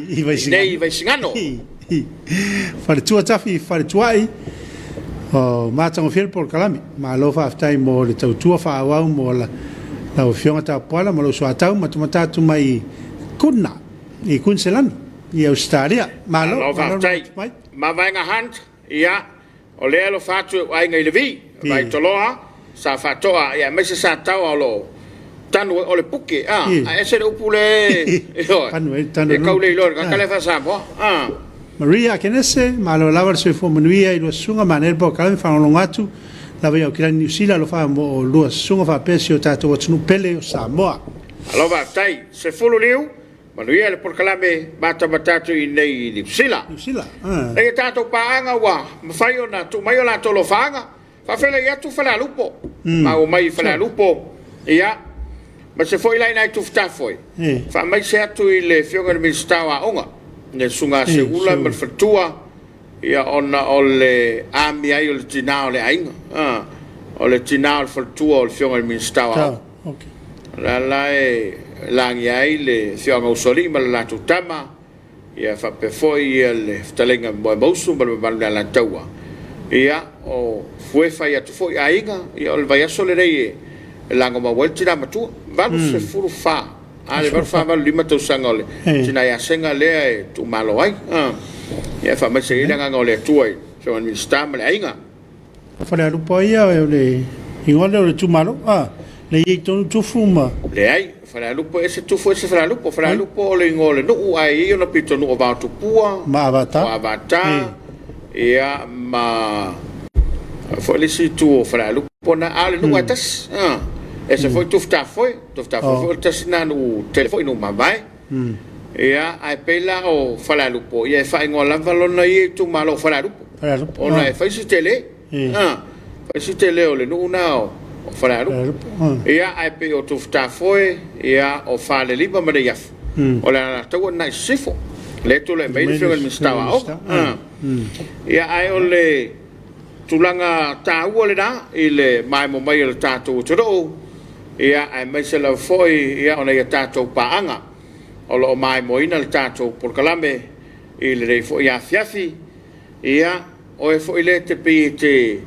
I Vaisigano. Inei i Vaisigano. Faletua Tafi, Faletuai, o matagofie le polokalame. Malo faafetai mo le tautua faaauau mo la, lau Afioga Tapuala ma lou soatau matamata atu mai Kuna i Kuiniselani i Ausetalia. Malo, Malo malo faafetai. mai. Mavaega Hunt, ia, O lea e alofa atu i ou aiga i Levi, Vaitoloa, Sa Faatoa, ia aemaise Sa Taoa o lo o tanu ai, o le puke, a, ae ese le upu le, ioe, e kau le iloa e le tagata lea faa-Samoa, a. Maria Akenese, malo lava le soifua manuia i lua susuga, manaia le polokalame, faalogologo atu lava i Aukilani Niu Sila, alofa mo o lua susuga faapea si o tatou atunuu pele o Samoa. Malo faafetai. 10 liu, Manuia le polokalame matamata atu i inei i Niu Sila. Niu Sila, ah. Nei a tatou paaga ua mafai ona tuu mai o latou lofaaga, faafeiloai atu Falealupo. Maua mai i Falealupo, ia, ma se foi la ina i Tufutafoe, faamaise atu i le Afioga i le Minisita o Aoga, le Susuga a Seuula ma le Faletua, ia, ona o le amia ai o le tina o le aiga, ah, o le tina o le faletua o le Afioga i le Minisita o Aoga. O la la e lagia ai le afioaga Usoalii ma le latou tama, ia faapea foi ia le fetalaiga Moemausu ma le mamalu o le Alataua. Ia, o Fuefa i atu foi aiga, ia o le vaiaso lenei e lagomau ai le tina matua, 84, a le 84, 85 tausaga o le tina ia Sega lea e tuumalo ai. Ia e faamaise ai le agaga o le Atua i le afioga i le Minisita ma le aiga. Falealupo ia o le igoa lea o le itumalo a lea i ai tonu Tufu ma. Leai, o Falealupo e ese Tufu ese Falealupo. Falealupo o le igoa o le nuu ae i ai ona pitonuu o Vaotupua, ma Avata, o Avata, ia ma foi le isi itu o Falealupo na, a o le nuu lava e tasi. Ese foi Tufutafoe, Tufutafoe foi o le tasi lena nuu tele foi, nuu mavae. Ia, ae pei la o Falealupo, ia e faaigoa lava lona ia itumalo o Falealupo. Falealupo. Ona e fai si tele. Fai si tele o le nuu na o Falealupo. Ia, ae pei o Tufutafoe, ia, o Falelima ma Neiafu, o le Alataua lena i sisifo. Lea e tulai mai ai le Afioga i le Minisita o Aoga. Ia, ae o le tulaga taua lena i le maemo mai o le tatou atunuu, ia, aemaise lava foi ia, ona ia tatou paaga o lo o maimoaina le tatou polokalame i lenei foi afiafi. Ia, oe foi lea e te pei e te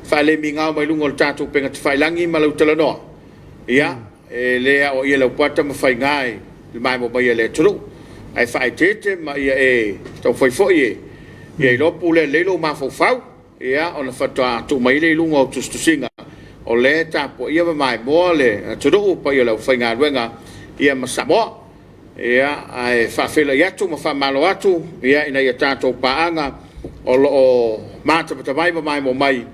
faalemigao mai luga o le tatou upega tafailagi ma lau talanoa, ia, e le aoaia e Laupua Tamafaiga i le maemo mai a le atunuu, ae faaeteete ma ia e taumafai foi e ia iloa pulea lelei lou mafaufau. Ia, ona faatoa tuu mai lea i luga o tusitusiga o lea e tapuaia ma maimoa le atunuu, paia o le aufaigaluega ia ma Samoa. Ia, ae faafeiloai atu ma faamalo atu ia ina ia tatou paaga o lo o matamatavai ma maimoa mai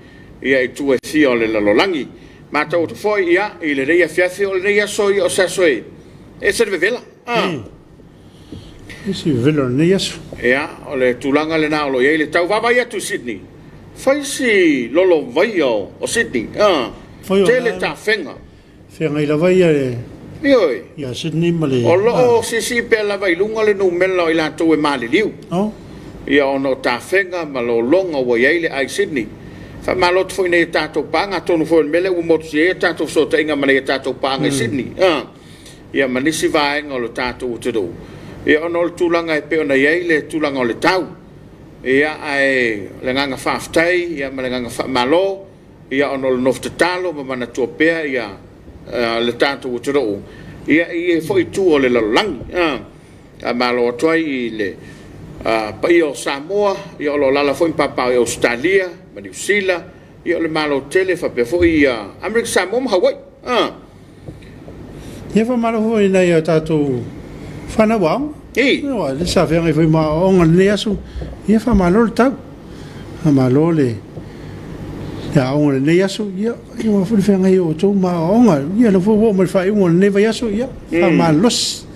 ia i itu e fia o le lalolagi. Matau atu foi ia i lenei afiafi, o lenei aso ia o se aso e ese le vevela. Isi vevela o lenei aso. Ia, o le tulaga lena o lo o i ai le tau vaavaai atu i Sydney. Fai si lolovaia o Sydney. Fai o Tele tafega. Feagai lava ia le Ioe. Ia Sydney ma le O lo o siisii pea lava i luga le numera o i latou e maliliu. Oh. Ia ona o tafega ma lologa ua i ai le ai Sydney. Faamalo atu foi i nai a tatou paaga, atonu foi o le mea lea ua motusia ai a tatou fesootaiga ma nai a tatou paaga i Sydney. Ia ma nisi vaega o le tatou atunuu. Ia ona o le tulaga e pei ona i ai le tulaga o le tau. Ia ae o le agaga faafetai ia ma le agaga faamalo ia ona o le nofo tatalo ma manatua pea ia le tatou atunuu ia i ia foi itu o le lalolagi. Faamalo atu ai i le paia o Samoa ia o lo o alaala foi ma papaaao i Ausetalia ma Niu Sila, ia o le Malo tele faapea foi ia Amerika Samoa ma Hawaii. Ia faamalo foi i nai a tatou fanau aoga. I. Aua o lea sa feagai foi ma aoaoga i lenei aso. Ia faamalo le tau. Faamalo le aoga i lenei aso. Ia aua foi le feagai o outou ma aoaoga. Ia o lea foi ua oo mai i le faaiuga o lenei vaiaso. Ia faamalosi.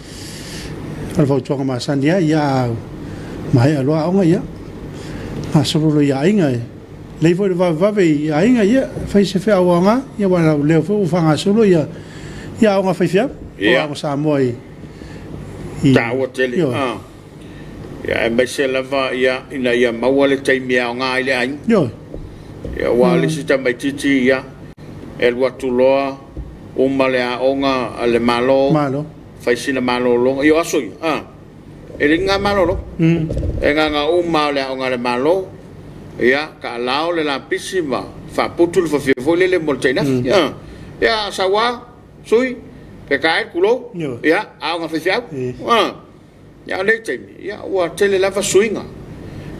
O le fautuaga masani lava, ia a maea loa aoga, ia gasolo loa i aiga e lelei foi le vavevave i aiga, ia fai se feau aoga, ia aua o lea foi ua faagasolo ia aoga a faifeau, po o aoga Samoa i Taua tele. Ioe. Ia aemaise lava ia ina ia maua le taimi e aoga ai le aiga. Ioe. Ia aua o le isi tamaitiiti ia e alu atu loa uma le aoga a le Malo, Malo. fai sina malologa, ia o aso ia, a, e le ni ga malolo. E gaga uma lava o le aoga a le Malo, ia, taalao le lapisi ma faaputu le fafie foi lele mo le tainafi, a. Ia, sau a, sui, peka e, tulou, ia, aoga faifeau, a. Ia, a o lenei taimi, ia, ua tele lava suiga.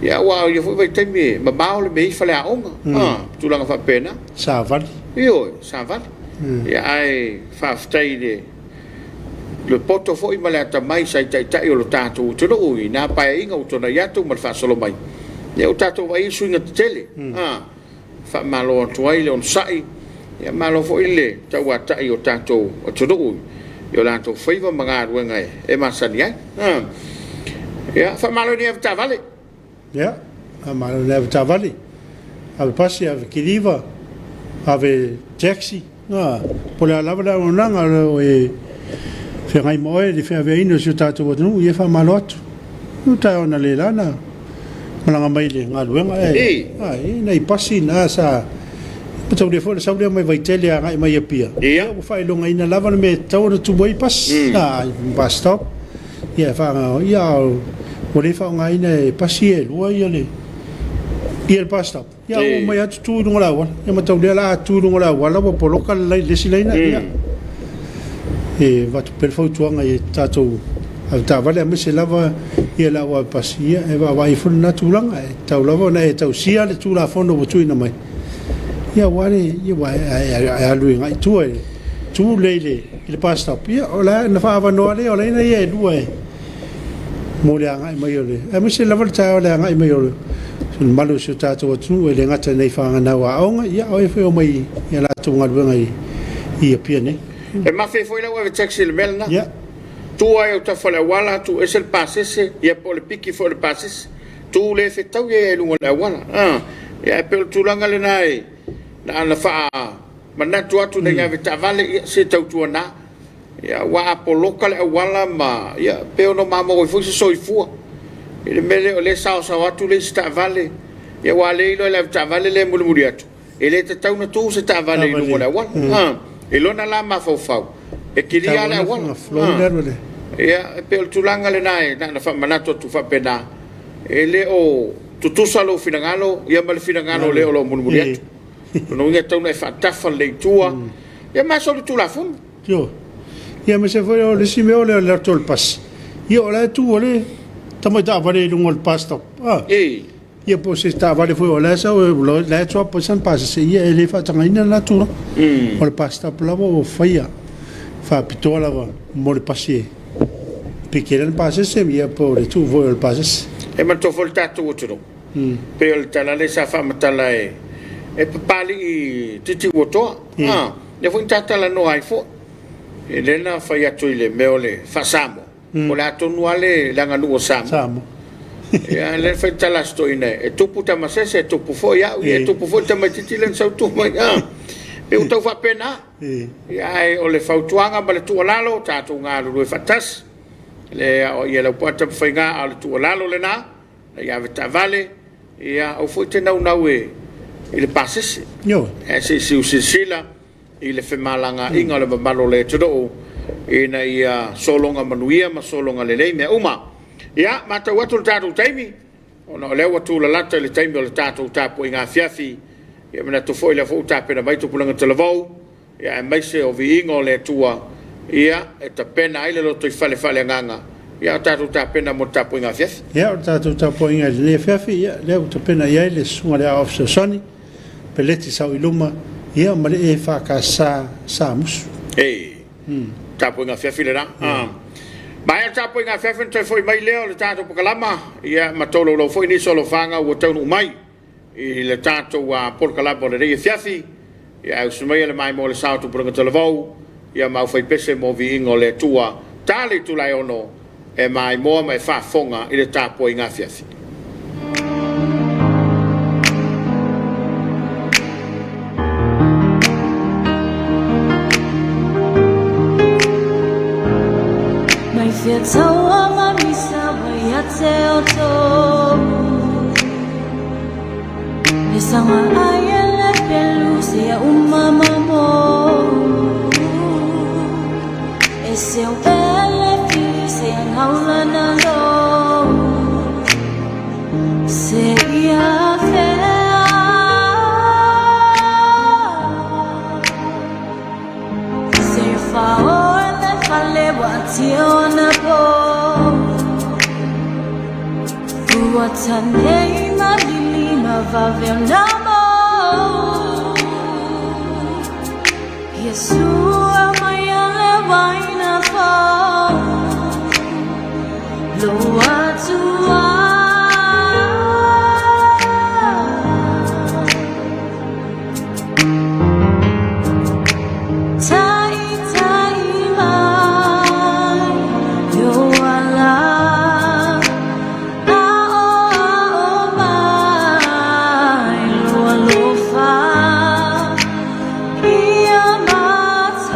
Ia, aua o ia foi vaitaimi e mamao le mea e i ai faleaoga, a, tulaga faapena. Savali. Ioe, savali. Ia, ae faafetai i le, le poto foi ma le atamai sa i taitai o lo tatou atunuu i na paeaiga ua tuanai atu ma le faasolo mai. Ia, ua tatou vaai i suiga tetele, a. Faamalo atu ai le onosai, ia malo foi le tauatai o tatou atunuu i o latou faiva ma galuega e masani ai. Ia, faamalo i nei avetaavale. Ia, faamalo i nei avetaavale, ave pasi, ave kiliva, ave taxi, a, po o le a lava le auaunaga o lo o e feagai ma oe i le feaveaiina o si o tatou atunuu, ia faamalo atu. O taeao analeila na malaga mai i le galuega ae e nai pasi na sa mataulia foi le sau lea mai Vaitele agai mai Apia. Ia ua faailogaina lava le mea e tatau ona tu ai pasi, bus stop. Ia e faagaga ia ua le faaaogaina e pasi ia e lua ia le bus stop. Ia ua omai atu tu i luga o le auala. Ia mataulia la a tu i luga o le auala ua poloka le isi laina. Ia e avatu pea le fautuaga i tatou avetaavale aemaise lava ia le au avepasi, ia e vaavaai ifo lena tulaga. E tatau lava ona e tausia le Tulafono ua tuuina mai, ia aua le, ia aua e alu agai i tua e tu lelei i le bus stop, ia o la na faaavanoa lea o laina ia e lua e mo le agai mai o le, aemaise lava le taeao le agai mai o le mamalu o si o tatou atunuu e le gata i nai fanau aoga, ia o e foi e omai i a latou galuega i Apia nei. E mafe foi lau ave taxi i le mea lena. Ia. Tu ai autafa o le auala, tuu ese le pasese, ia po o le piki foi o le pasese. Tu le fetau ia i luga o le auala. Ia ae pei o le tulaga lena e na ona faamanatu atu ina ia ave taavale, ia se tautuana. Ia, aua a poloka le auala ma, ia, pe ono mamao ai foi se soifua i le mea lea o lea e saosao atu le isi taavale, ia aua o lea e iloa e le avetaavale lea e mulimuli atu, e le tatau ona tu se taavale i luga o le auala. A, i lona la mafaufau, e kilia lava le auala. A, ia, e pei o le tulaga lena e na ona faamanatu atu faapena, e le o tutusa lou finagalo ia ma le finagalo o le o lo o mulimuli atu. O lona uiga e tatau ona e faatafa lelei i tua, ia ma solitulafono. Ioe. Ia aemaise foi o le isi mea o le alu atu o le pasi, ia o la e tu le tamai taavale i luga o le bus stop. Ah. Ei. Ia po o se taavale foi o la e sau o la e drop ai sana pasese, ia e le faatagaina lena tulaga. O le bus stop lava ua faia faapitoa lava mo le pasi e piki ai lana pasese, ia po o le tuu foi o le pasese. E manatua foi le tatou atunuu, pei o le tala lea sa faamatala e Papalii Titiuatoa. A, lea foi na ta talanoa ai foi. E lea na fai atu i le mea o le faa-Samoa, po o le a tonu lava le aganuu a Samoa. Samoa. Ia, lea na fai le tala a si toeaina, e tupu tamasese, e tupu foi au, ia e tupu foi le tamaitiiti lea na sau tua mai. A, Pei ua tau faapena. Ia, ae o le fautuaga ma le tuualalo, tatou galulue faatasi. Le aoaia e Laupua Tamafaiga, a o le tuualalo lena, ina ia avetaavale, ia aua foi e te naunau e i le pasese. Ae se i silasila i le femalagaaiga o le mamalu o le atunuu ina ia sologa manuia ma sologa lelei mea uma. Ia, matau atu le tatou taimi, ona o lea ua tulalata i le taimi o le tatou tapuaiga afiafi. Ia manatu foi lea foi ua tapena mai tupulaga talavou, ia aemaise o viiga o le Atua, ia e tapena ai le lotoifale faaleagaga, ia o tatou tapena mo le tapuaiga afiafi. Ia, o le tatou tapuaiga i lenei afiafi, ia, lea ua tapena i ai le susuga i le Aoao Fesoasoani, Peleti Sauiluma, ia ma le EFKS Samusu. Ee, tapuaiga afiafi lena. Yeah. Maea le tapuaiga afiafi ona toe foi mai lea o le tatou pakalama, ia ma tolaulau foi nisi o alofaga ua taunuu mai i le tatou polokalama o lenei afiafi. Ia ae usu maia le maimoa o le sao tupulaga talavou, ia ma aufaipese mo viiga o le Atua. Ta le itula e 6 e maimoa ma e faafofoga i le tapuaiga afiafi. Mai fia taua ma misa wai a te o tō E sanga ai e le pelu se ia umama mo E se o ele fi se ia ngaula na lo Se ia fea Se ia whao e le fale wa tio na po Ua tanei ma lili ma vave o na mo Yesu a mai a le waina fo Lo atua Tai tai mai Yo ala Ao ao mai Lo alofa Ia matai.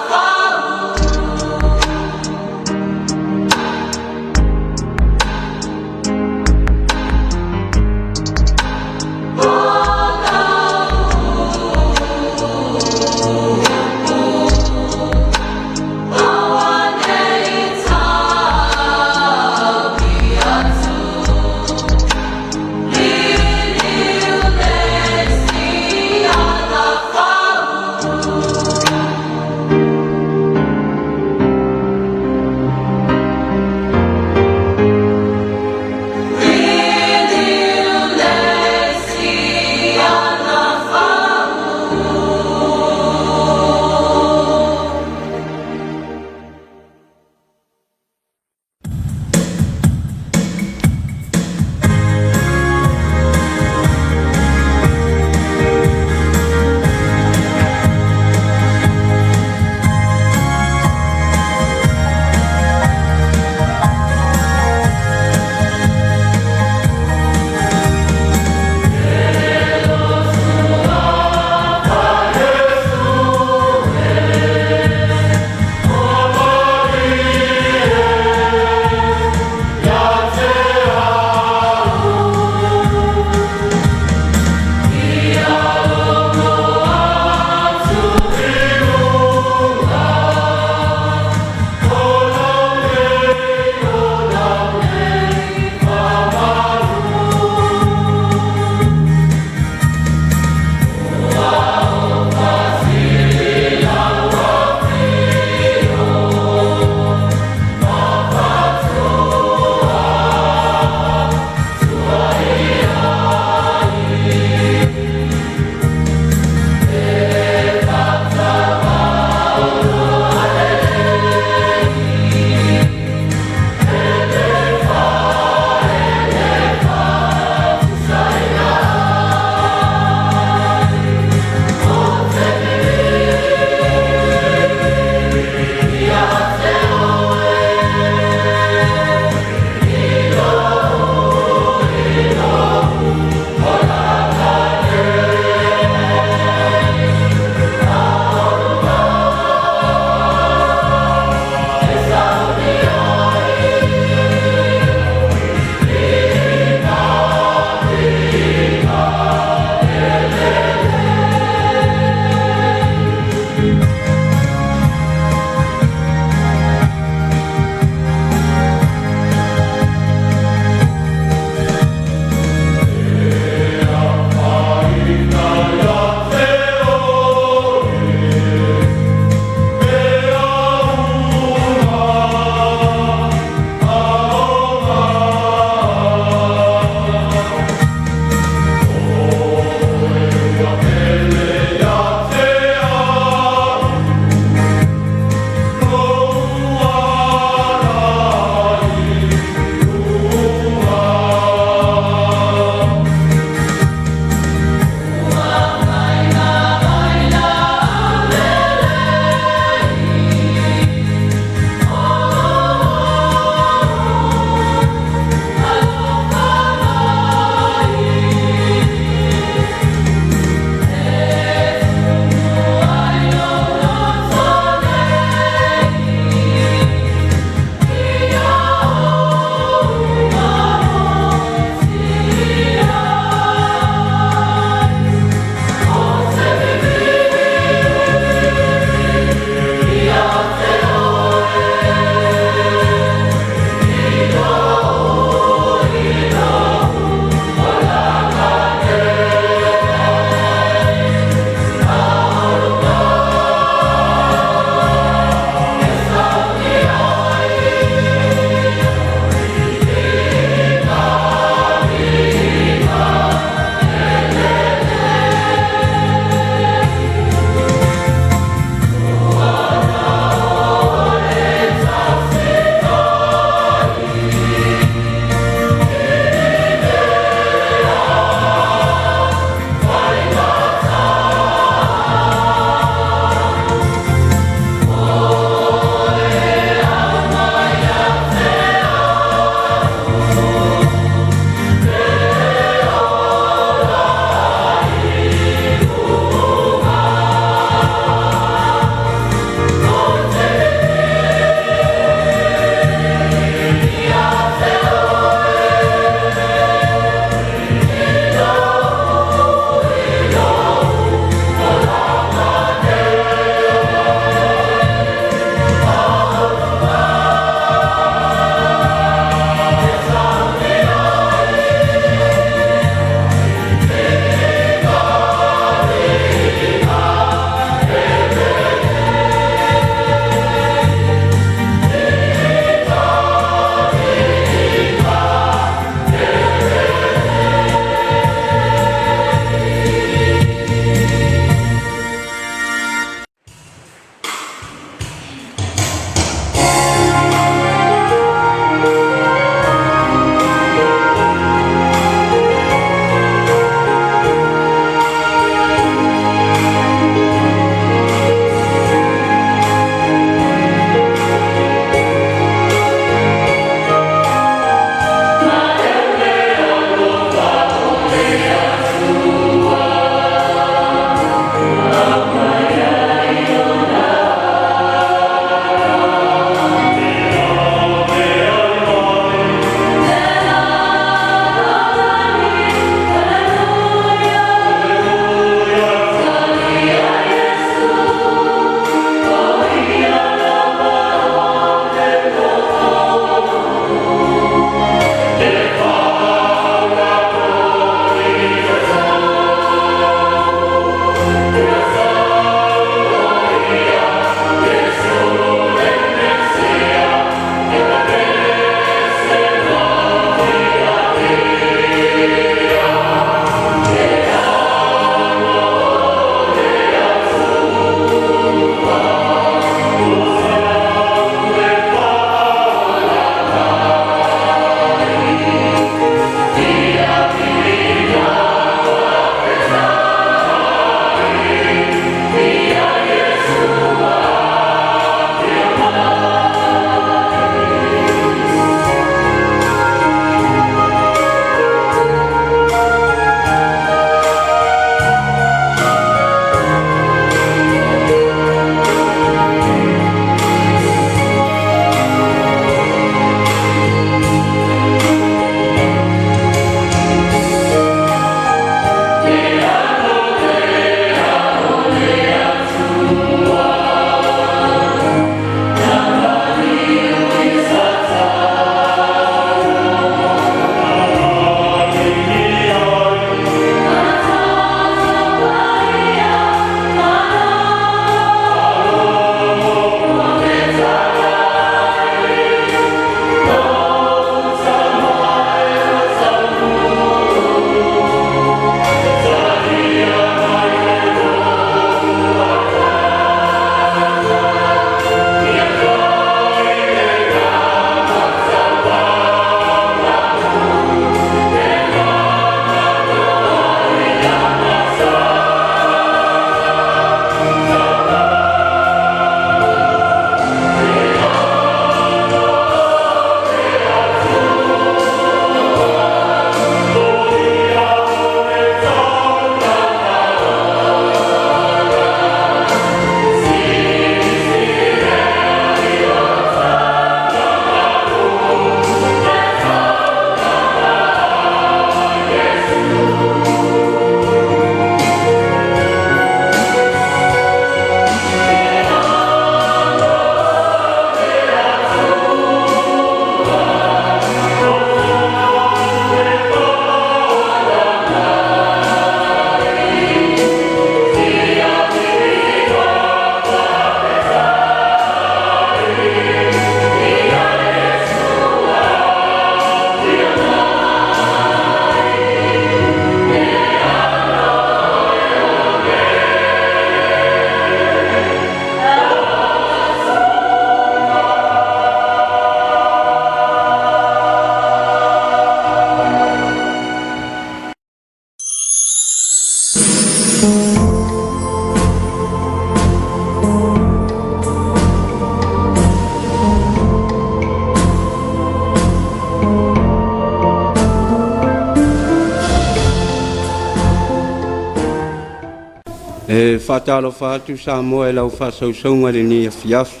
E faatalofa atu Samoa i lau faasausauga i lenei afiafi.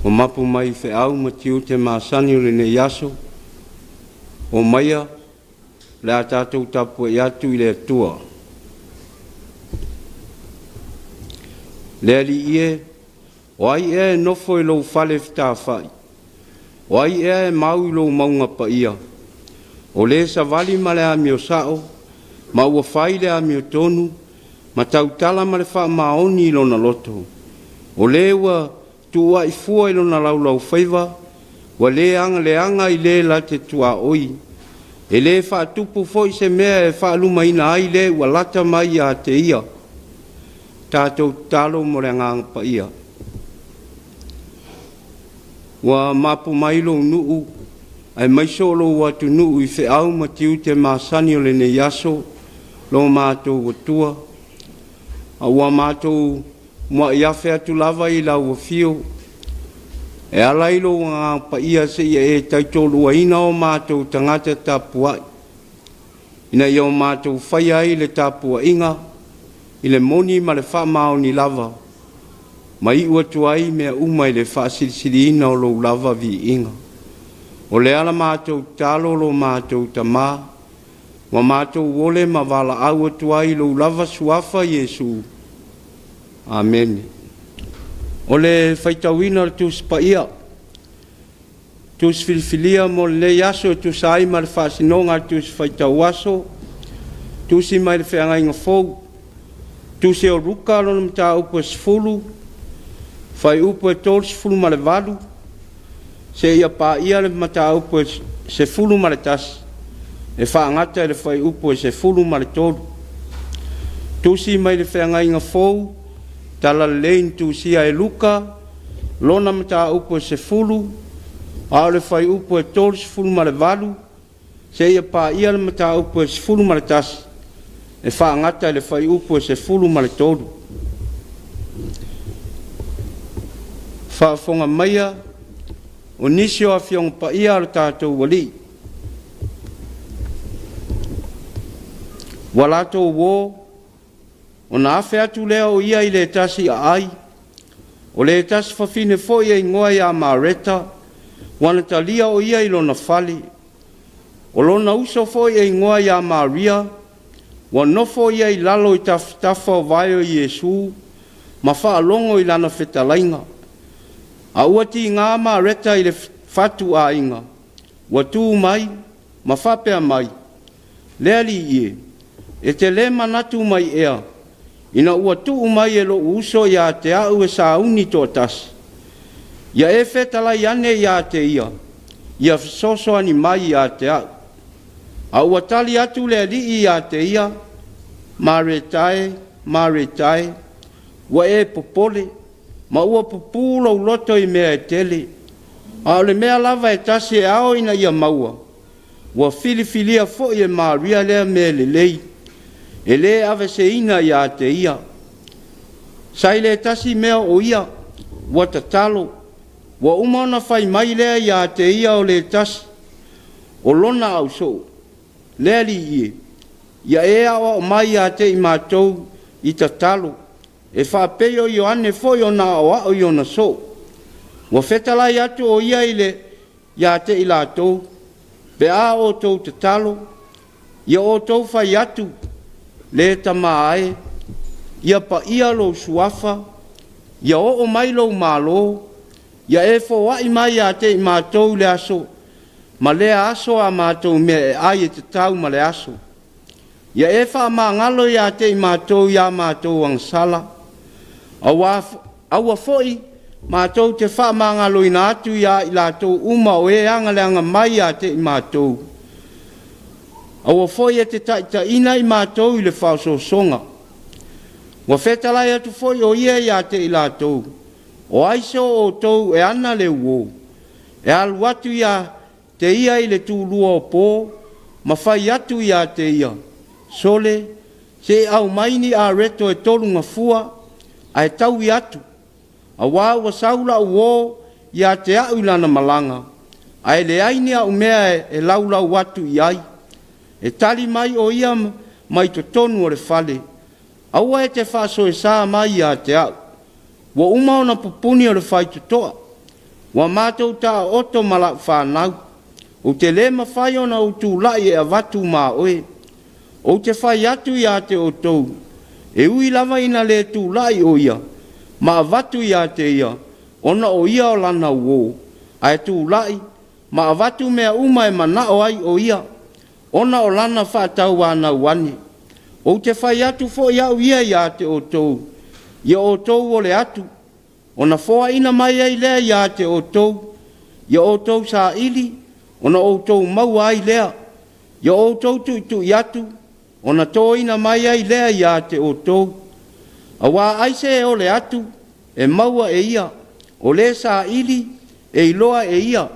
Ua mapu mai i feau ma tiute masani o lenei aso, omaia o le a tatou tapuai atu i le Atua. Le Alii e, O ai ea e nofo i lou fale fetafai? O ai ea e mau i lou mauga paia? O le savali ma le amio sa'o, ma ua fai le amiotonu, ma tautala ma le faamaoni i lona loto. O le ua tuua'i fua i lona laulaufaiva, ua le agaleaga i le la te tuaoi. E le faatupu foi se mea e faalumaina ai le ua lata mai ia te ia. Tatou tatalo mo le Agaga Paia. Ua mapu mai lou nuu, aemaise o lou atunuu i feau ma tiute masani o lenei aso, lo matou Atua, a ua matou muai afe atu lava i lau afio, e ala i lou Agaga Paia seia e taitoluaina o matou tagata tapuai, ina ia o matou faia ai le tapuaiga i le moni ma le faamaoni lava, ma iu atu ai mea uma i le faasilisiliina o lou lava viiga. O lea la matou tatalo lo matou Tama, ua matou ole ma valaau atu ai i lou lava Suafa Iesu. Amene. O le faitauina o le Tusi Paia, Tusi filifilia mo lenei aso e tusa ai ma le faasinoga a le Tusi Faitau Aso, Tusi mai le Feagaiga Fou, Tusi o Luka lona mataupu e 10, fuaiupu e 38, seia paia le mataupu e 11, e faagata i le fuaiupu e 13. Tusi mai le Feagaiga Fou, Talalelei na tusia e Luka, lona mataupu e 10, a o le fuaiupu e 38 seia paia le mataupu e 11, e faagata i le fuaiupu e 13. Faafofoga maia o nisi o Afioga Paia a lo tatou Alii, ua latou uo, Ona afe atu lea o ia i le tasi aai, o le tasi fafine foi e igoa ia Mareta, ua na talia o ia i lona fale. O lona uso foi e igoa ia Maria, ua nofo ia i lalo i tafatafa o vae o Iesu ma faalogo i lana fetalaiga. A ua tiga Mareta i le fatuaiga, ua tu mai ma faapea mai, Le Alii e, e te lē manatu mai ea, ina ua tuu mai e lo'u uso ia te a'u e sauni toatasi? Ia e fetalai ane ia te ia, ia fesoasoani mai ia te a'u. A ua tali atu le Alii ia te ia, Mareta e, Mareta e, ua e popole, ma ua pupū lou loto i mea e tele, a o le mea lava e tasi e ao ina ia maua, Ua filifilia foi e Maria lea mea lelei, e lē aveseina ia te ia. Sa i le tasi mea o ia, ua tatalo, ua uma ona fai mai lea ia te ia o le tasi o lona ausoo, Le Alii e, ia e aoao mai ia te i matou i tatalo, e faapei o Ioane foi ona aoao i ona soo. Ua fetalai atu o ia i le ia te i latou, pe a outou tatalo, ia outou fai atu, Le Tama e, ia paia lou suafa, ia oo mai lou Malo, ia e foai mai ia te i matou le aso ma lea aso a matou mea e ai e tatau ma le aso. Ia e faamagalo ia te i matou i a matou agasala, aua, aua foi matou te faamagaloina atu ia i latou uma o e agaleaga mai ia te i matou. Aua foi e te taitaiina i matou i le faaosoosoga. Ua fetalai atu foi o ia ia te i latou, o ai se o outou e ana le uo, e alu atu ia te ia i le tulua o po, ma fai atu ia te ia, Sole, se i aumai ni areto e tolu gafua, ae taui atu, auā ua sau la'u uō ia te a'u i lana malaga, ae leai ni a'u mea e laulau atu i ai. E tali mai o ia mai totonu o le fale. Aua e te faasoesa mai ia te au. Ua uma ona pupuni o le faitotoa. Ua matou taooto ma la'u fanau. Ou te lē mafai ona ou tula'i e avatu ma oe. Ou te fai atu ia te outou, e ui lava ina lē tula'i o ia ma avatu ia te ia, ona o ia o lana uō, ae tula'i ma avatu mea uma e mana'o ai o ia, ona o lana faatauanau ane. Ou te fai atu foi au ia ia te outou, ia outou ole atu, ona foaina mai ai lea ia te outou, ia outou saili, ona outou maua ai lea, ia outou tuitui atu, ona toina mai ai lea ia te outou. Auā ai se e ole atu, e maua e ia, o le saili, e iloa e ia,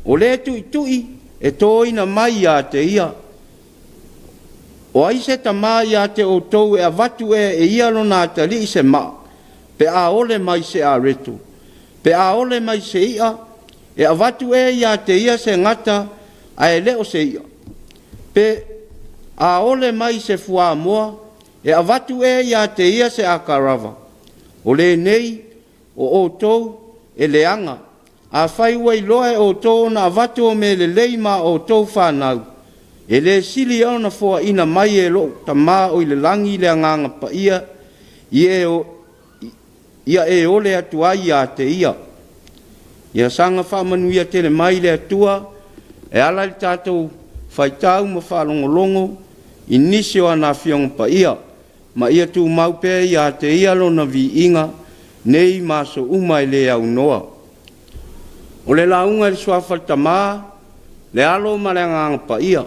o le tuitui, e toina mai ia te ia. O ai se tamā ia te outou e avatu ea e ia lona atalii se maa, pe a ole mai se areto? Pe a ole mai se i'a, e avatu ea ia te ia se gata ae le o se i'a? Pe a ole mai se fuamoa, e avatu ea ia te ia se akarava? O lenei, o outou, e leaga. Afai ua iloa e outou ona avatu o mea lelei ma outou fanau, e le sili ea ona foaina mai e lou Tama o i le lagi le Agaga Paia i e ia e ole atu ai ia te ia. Ia saga faamanuia tele mai le Atua e ala i le tatou faitau ma faalogologo i nisi o ana Afioga Paia, ma ia tumau pea ia te Ia Lona viiga nei ma aso uma e le aunoa. O le lauga i le Suafa o le Tama, le Alo ma le Agaga Paia.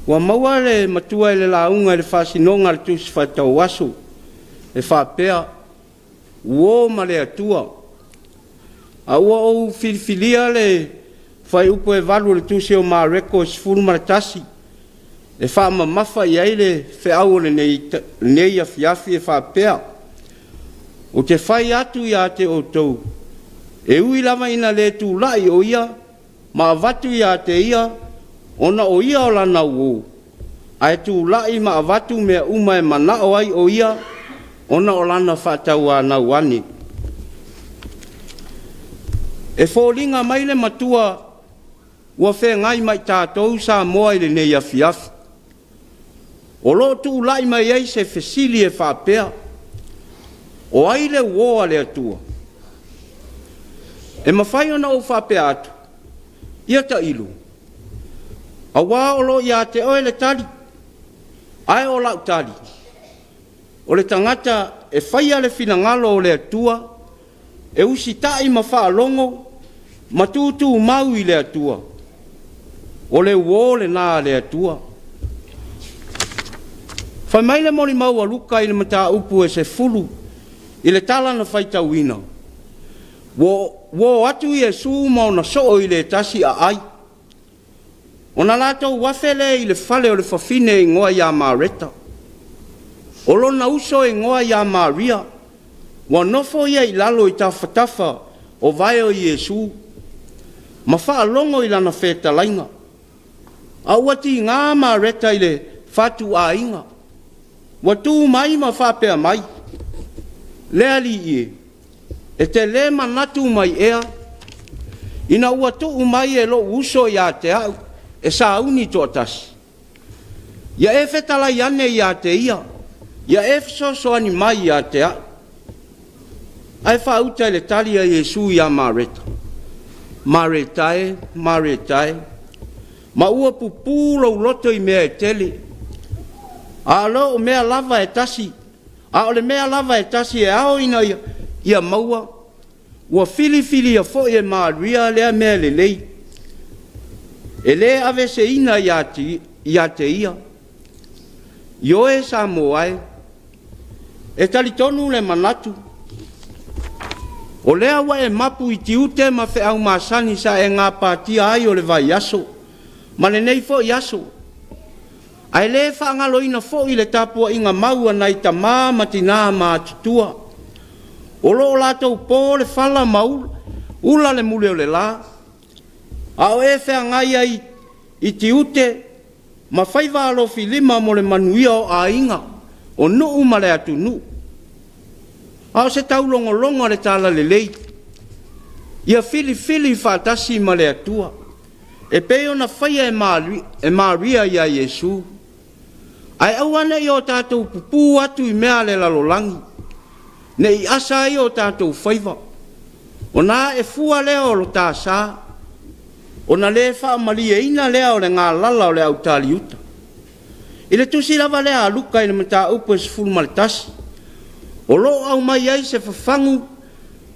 Ua maua le matua i le lauga i le faasinoga a le Tusi Faitauaso e faapea, Uo ma le Atua. A ua ou filifilia le fuaiupu e 8 o le Tusi o Mareko e 11 e faamamafa i ai le feau o lenei afiafi e faapea, Ou te fai atu ia te outou, e ui lava ina le tula'i o ia ma avatu ia te ia ona o ia o lana uō, ae tula'i ma avatu mea uma e mana'o ai o ia ona o lana faatauanau ane. E foliga mai le matua ua fegai ma i tatou Samoa i lenei afiafi. O lo o tulai mai ai se fesili e faapea, O ai le uō a le Atua? E mafai ona ou faapea atu, Ia tailo, auā o lo o ia te oe le tali, ae o lau tali, o le tagata e faia le finagalo o le Atua, e usitai ma faalogo ma tutumau i le Atua. O le uō lena a le Atua. Fai mai le molimau a Luka i le mataupu e 10 i le tala na faitauina, Ua uō atu Iesu ma ona soo i le tasi aai. Ona latou afe lea i le fale o le fafine e igoa ia Mareta. O lona uso e igoa ia Maria, ua nofo ia i lalo i tafatafa o vae o Iesu, ma faalogo i lana fetalaiga. A ua tiga Mareta i le fatuaiga, ua tu mai ma faapea mai, Le Alii e, E te lē manatu mai ea, ina ua tuu mai e lou uso ia te au e sauni toatasi? Ia e fetalai ane ia te ia, ia e fesoasoani mai ia te au. Ae faauta i le tali a Iesu iā Mareta, Mareta e, Mareta e, ma ua pupū lou loto i mea e tele, a o mea lava e tasi A o le mea lava e tasi e ao ina ia maua, ua filifilia foi e Maria lea mea lelei, e le aveeseina ia te ia. Ioe Samoa e, e talitonu le manatu, o lea ua e mapu i tiute ma feau masani sa e gapatia ai o le vaiaso ma lenei foi aso, Ae le faagaloina foi le tapuaiga mau a nai tama ma tinā matutua, o lo o latou po le fala ma ula le mule o le la, a o e feagai ai i tiute ma faiva alofilima mo le manuia o aiga, o nuu ma le atunuu. A o se taulogologo a le Talalelei, ia filifili faatasi ma le Atua, e pei ona faia e Maria ia Iesu. Ae aua ne i o tatou pupū atu i mea a le lalolagi, ne i asa ai o tatou faiva, ona ae fua lea o lo ta sa, ona le faamalieina lea o le galala o le autaliuta. I le tusi lava lea a Luka i le mataupu e 11, o lo o aumai ai se fafagu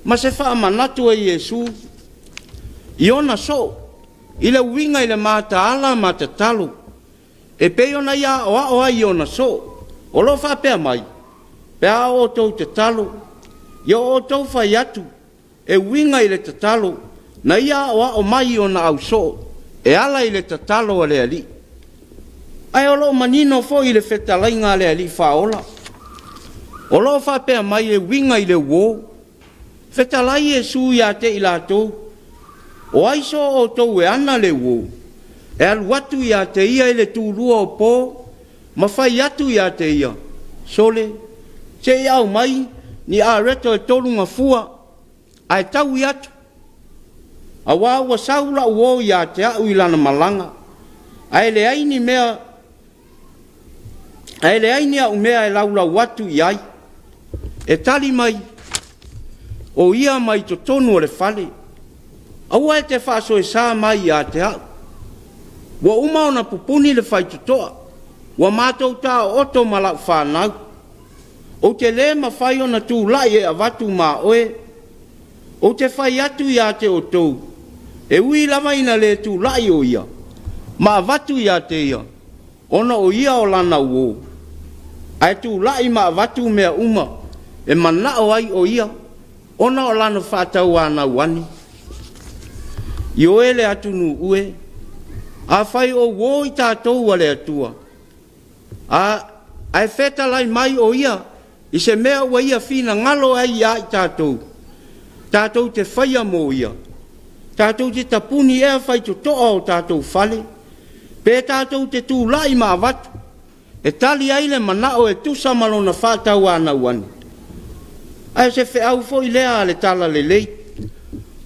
ma se faamanatu e Iesu i ona soo i le uiga i le mataala ma tatalo e pei ona ia aoao ai i ona soo. O lo o faapea mai, Pe a outou tatalo, ia outou fai atu, e uiga i le tatalo na ia aoao mai i ona ausoo e ala i le tatalo a le Alii. Ae o lo o manino foi i le fetalaiga a le Alii Faaola, o lo o faapea mai e uiga i le uō, Fetalai Iesu ia te i latou, O ai so outou e ana le uō, e alu atu ia te ia i le tulua o po ma fai atu ia te ia, Sole, se i aumai ni areto e tolu gafua, ae taui atu, aua ua sau la'u uo ia te a'u i lana malaga, ae leai ni mea, ae leai ni a'u mea e laulau atu i ai. E tali mai o ia mai totonu o le fale, Aua e te faasoesa mai ia te a'u. Ua uma ona pupuni le faitotoa, ua matou taooto ma la'u fanau. Ou te lē mafai ona tulai e avatu ma oe. Ou te fai atu ia te outou, e ui lava ina lē tulai o ia ma avatu ia te ia, ona o ia o lana uō, ae tulai ma avatu mea uma e manao ai o ia, ona o lana faatauanau ane. Ioe le atunuu e, afai o uō i tatou a le Atua, A, ae fetalai mai o ia i se mea ua ia finagalo ai ia i tatou, tatou te faia mo ia. Tatou te tapuni ea faitotoa o tatou fale, pe tatou te tulai ma avatu e tali ai le manao e tusa ma lona faatauanau ane. Ae o se feau foi lea a le Talalelei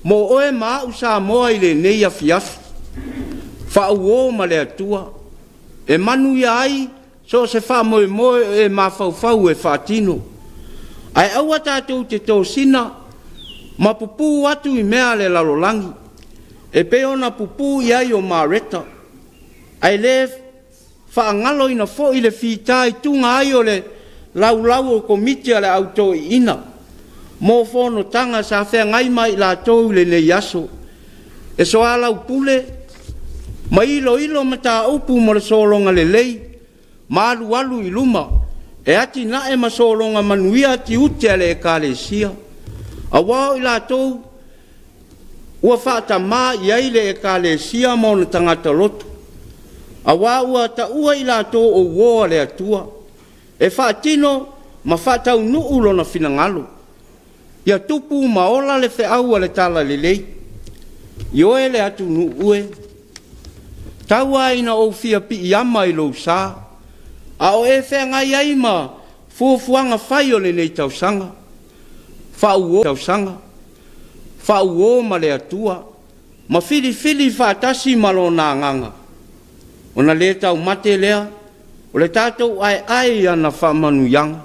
mo oe ma a'u Samoa i lenei afiafi, faauo ma le Atua. E manuia ai so o se faamoemoe e mafaufau e faatino. Ae aua tatou te tosina ma pupū atu i mea a le lalolagi, e pei ona pupū i ai o Mareta, ae le faagaloina foi le fitaituga ai o le laulau o Komiti a le Au Toeaina mo fonotaga sa feagai ma i latou i lenei aso e soalaupule ma iloilo mataupu mo le sologa lelei ma alualu i luma e atinae ma sologa manuia tiute a le Ekalesia, aua o i latou ua faatamā i ai le Ekalesia ma ona tagata lotu, aua ua taua i latou o uo a le Atua e faatino ma faataunuu Lona finagalo. Ia tupu ma ola le feau a le Talalelei. Ioe le atunuu e, tau lava ina ou fia piiama i lou sa, a o e feagai ai ma fuafuaga fai o lenei tausaga. Faauo tausaga, faauo ma le Atua, ma filifili faatasi ma Lona Agaga, ona le taumate lea o le tatou aeae i ana faamanuiaga.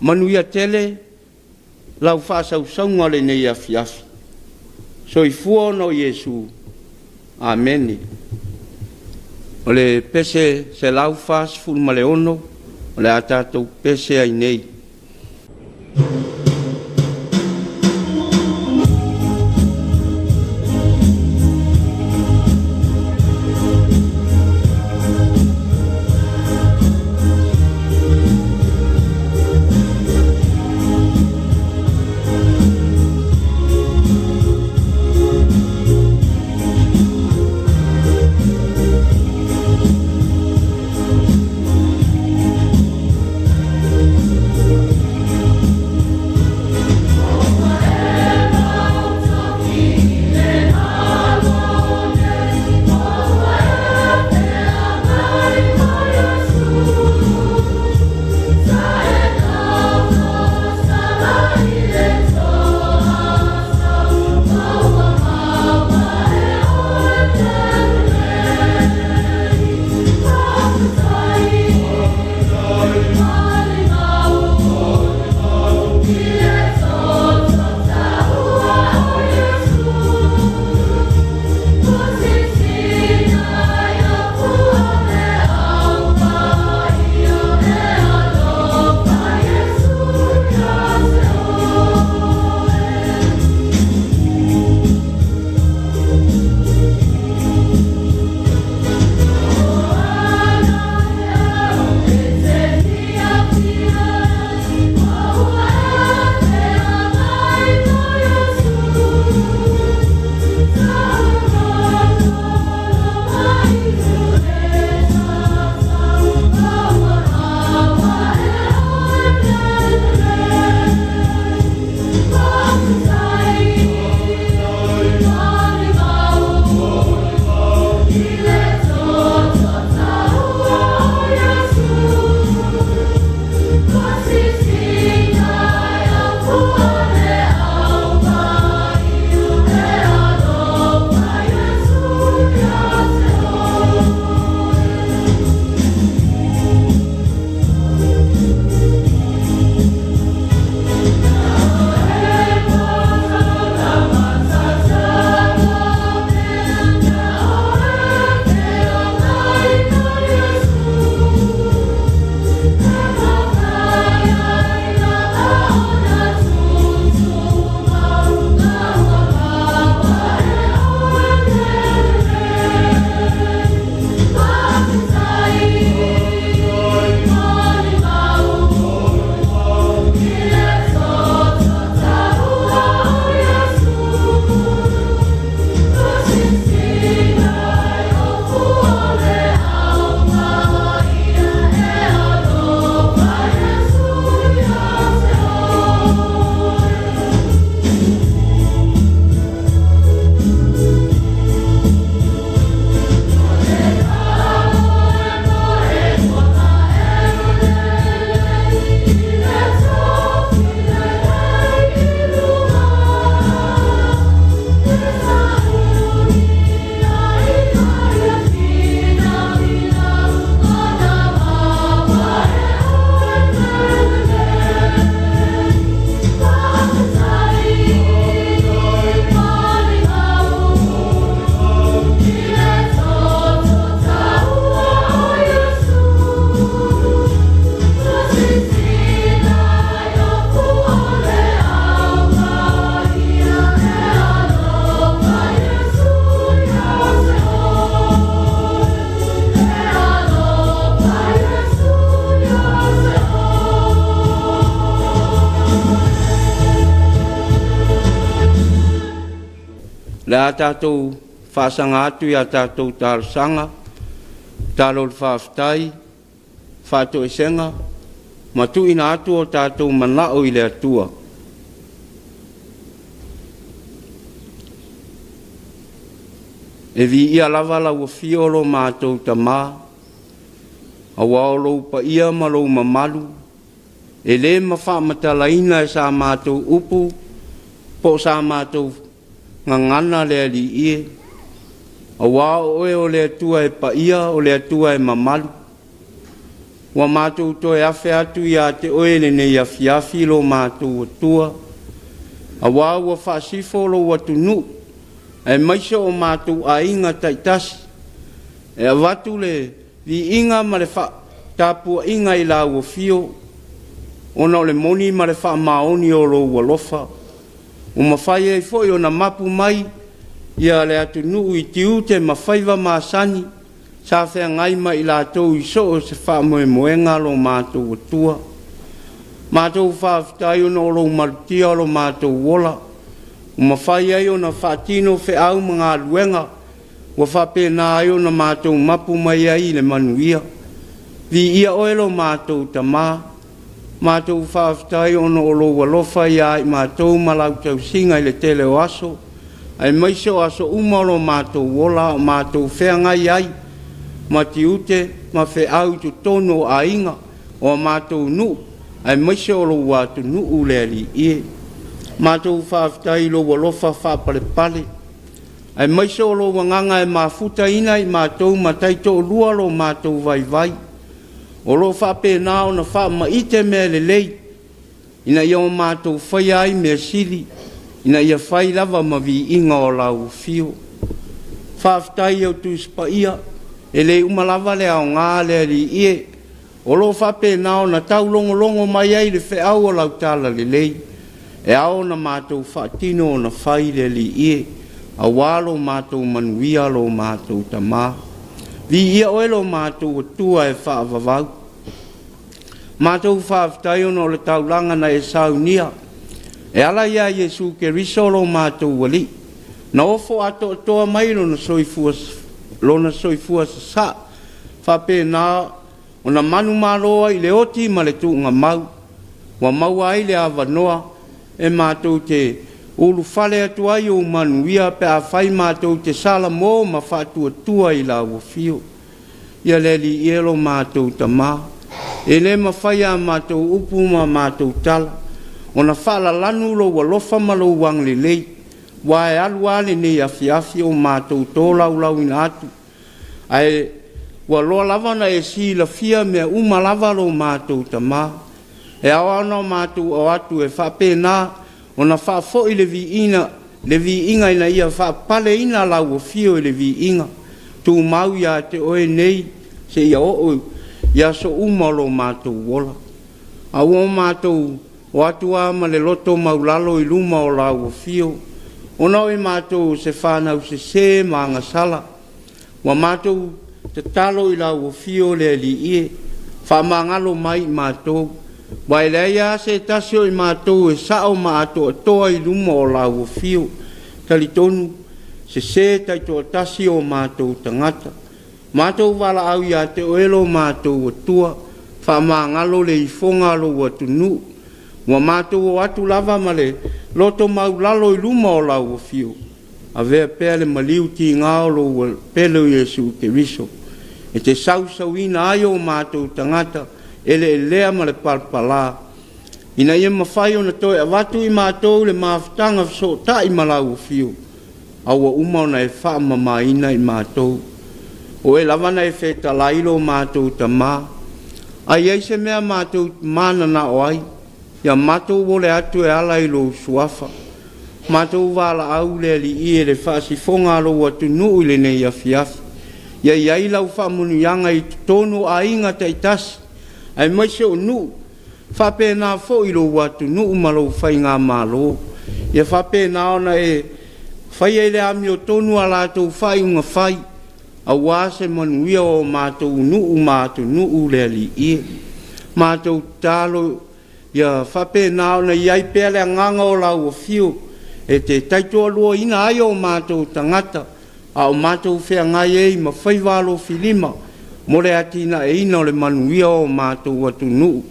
Manuia tele lau faasausauga o lenei afiafi. Soifua ona o Iesu. Amene. O le pese 146 o le a tatou pese ai nei. le a tatou faasaga atu i a tatou talosaga, tatalo o le faafetai, faatoesega ma tuuina atu o tatou manao i le Atua. E viia lava lau afio lo matou Tama, aua o lou paia ma lou mamalu, e le mafaamatalaina e sa matou upu po o sa matou gagana le Alii e, aua o oe o le Atua e paia, o le Atua e mamalu. Ua matou toe afe atu ia te oe i lenei afiafi lo matou Atua, aua ua faasifo lou atunuu, aemaise o matou aiga taitasi, e avatu le viiga ma le tapuaiga i lau afio, ona o le moni ma le faamaoni o lou alofa, ua mafai ai foi ona mapu mai ia le atunuu i tiute ma faiva masani sa feagai ma i latou i so o se faamoemoega lo matou Atua. Matou faafetai ona o lou malutia o lo matou ola, ua mafai ai ona faatino feau ma galuega ua faapena ai ona matou mapu mai ai i le manuia. Viia oe lo matou Tama, matou faafetai ona o lou alofa ia i matou ma lau tausiga i le tele o aso, aemaise o aso uma o lo matou ola a o matou feagai ai ma tiute ma feau i totonu o aiga, o a matou nuu, aemaise o lou atunuu le Alii e. Matou faafetai i lou alofa faapalepale, aemaise o lou agaga e mafutaina i matou ma taitoalua lo matou vaivai, o lo o faapena ona faamaite mea lelei, ina ia o matou faia ai mea sili, ina ia fai lava ma viiga o lau afio. Faafetai i au Tusi Paia, e le uma lava le aoga le Alii e, o lo o faapena ona taulogologo mai ai le feau o lau talalelei, e ao ona matou faatino ona fai le Alii e, aua lo matou manuia lo matou Tama. Viia oe lo matou Atua e faavavau. Matou faafetai ona o le taulaga na e saunia e ala iā Iesu Keriso lo matou Alii, na ofo atoatoa mai lona soifua, lona soifua sasaa, faapena ona manumalo ai i le oti ma le tuugamau, ua maua ai le avanoa e matou te ulufale atu ai ou manuia pe afai matou te salamo ma faatuatua i lau afio. Ia le Alii e lo matou Tama, e le mafai a matou upu ma matou tala ona faalalanu lou alofa ma lou agalelei, aua e alu lava lenei afiafi o matou tolaulauina atu, ae ua loa lava ona e silafia mea uma lava lo matou Tama. E ao lava ona matou o atu e faapena ona faafoi le viiga, le viiga ina ia faapaleina lau afio i le viiga tumau ia te oe nei seia oo i aso uma o lo matou ola. A ua matou o atu lava ma le loto maulalo i luma o lau afio, ona o i matou o se fanau sesē ma agasala, Ua matou tatalo i lau afio le Alii e, faamagalo mai i matou, aua e leai lava se tasi o i matou e sao ma atoatoa i luma o lau afio. Talitonu, sese taitoatasi o matou tagata. Matou valaau ia te oe lo matou Atua, faamagalo le ifoga a lou atunuu. Ua matou o atu lava ma le loto maulalo i luma o lau afio. Avea pea le maliu tiga o lou pele o Iesu Keriso e te sausauina ai o matou tagata eleelea ma le palapala, ina ia mafai ona toe avatu i matou le mafutaga fesootai ma lau afio, a ua uma ona e faamamaina i matou. O oe lava na e fetalai lo matou Tama. A i ai se mea matou mananao ai, ia matou ole atu e ala i lou Suafa. Matou valaau le Alii e le faasifoga a lou atunuu i lenei afiafi. Ia i ai lau faamanuiaga i totonu o aiga taitasi, aemaise o nuu, faapena foi lou atunuu ma lou faigamalo. Ia faapena ona e faia i le amiotonu a latou faaiuga fai, aua se manuia o matou nuu ma atunuu le Alii e. Matou tatalo Ia faapena ona i ai pea le agaga o lau afio e te taitoaluaina ai o matou tagata a o matou feagai ai ma faiva alofilima mo le atinaeina o le manuia o matou atunuu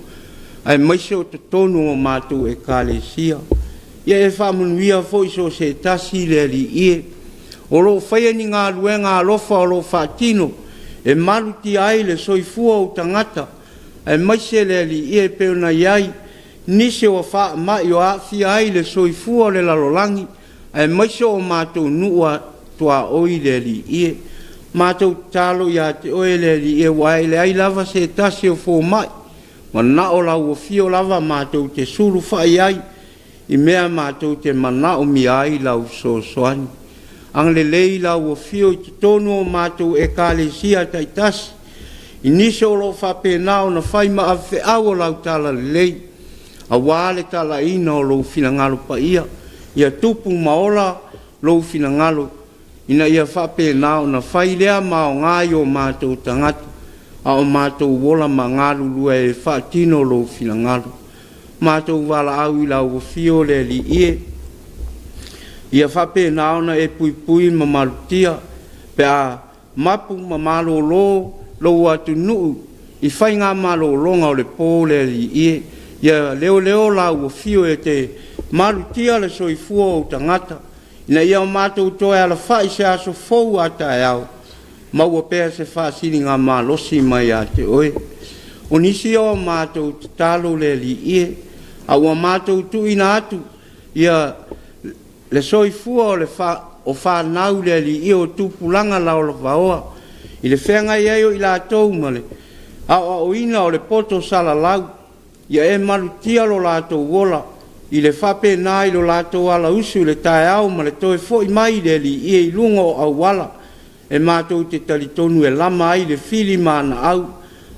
aemaise o totonu o matou Ekalesia. Ia e faamanuia foi so o se tasi le Alii e, o lo o faia ni galuega alofa o lo o faatino e malutia ai le soifua o ou tagata, aemaise le Alii e pei ona i ai nisi o faamai o aafia ai le soifua o le lalolagi, aemaise o matou nuu tuaoi le Alii e. Matou tatalo ia te Oe le Alii e, aua e leai lava se tasi o fomai, manao lau afio lava matou te sulufai ai i mea matou te manaomia ai lau fesoasoani. Agalelei lau afio i totonu o matou Ekalesia taitasi, i nisi o lo o faapena ona fai ma avefeau o lau Talalelei, aua le talaiina o lou finagalo paia, ia tupu ma ola lou finagalo ina ia faapena ona fai lea ma aoga i o matou tagata, a o matou ola ma galulue ai e faatino lou finagalo. Matou valaau i lau afio le Alii e, ia faapena ona e puipui ma malutia pe a mapu ma malolo lou atunuu i faigamalologa o le po le Alii e, ia leoleo lau afio e te malutia le soifua o ou tagata, ina ia matou toe alafai i se aso fou a taeao, maua pea se faasiligamalosi mai ia te Oe. O nisi o matou tatalo le Alii e, a ua matou tuuina atu ia le soifua o le o fanau le Alii o tupulaga lalovaoa i le feagai ai o i latou ma le aoaoina o le poto salalau, ia e malutia lo latou ola i le faapena i lo latou alausu i le taeao ma le toe foi mai le Alii e i luga o auala e matou te talitonu e lama ai le fili ma anaau,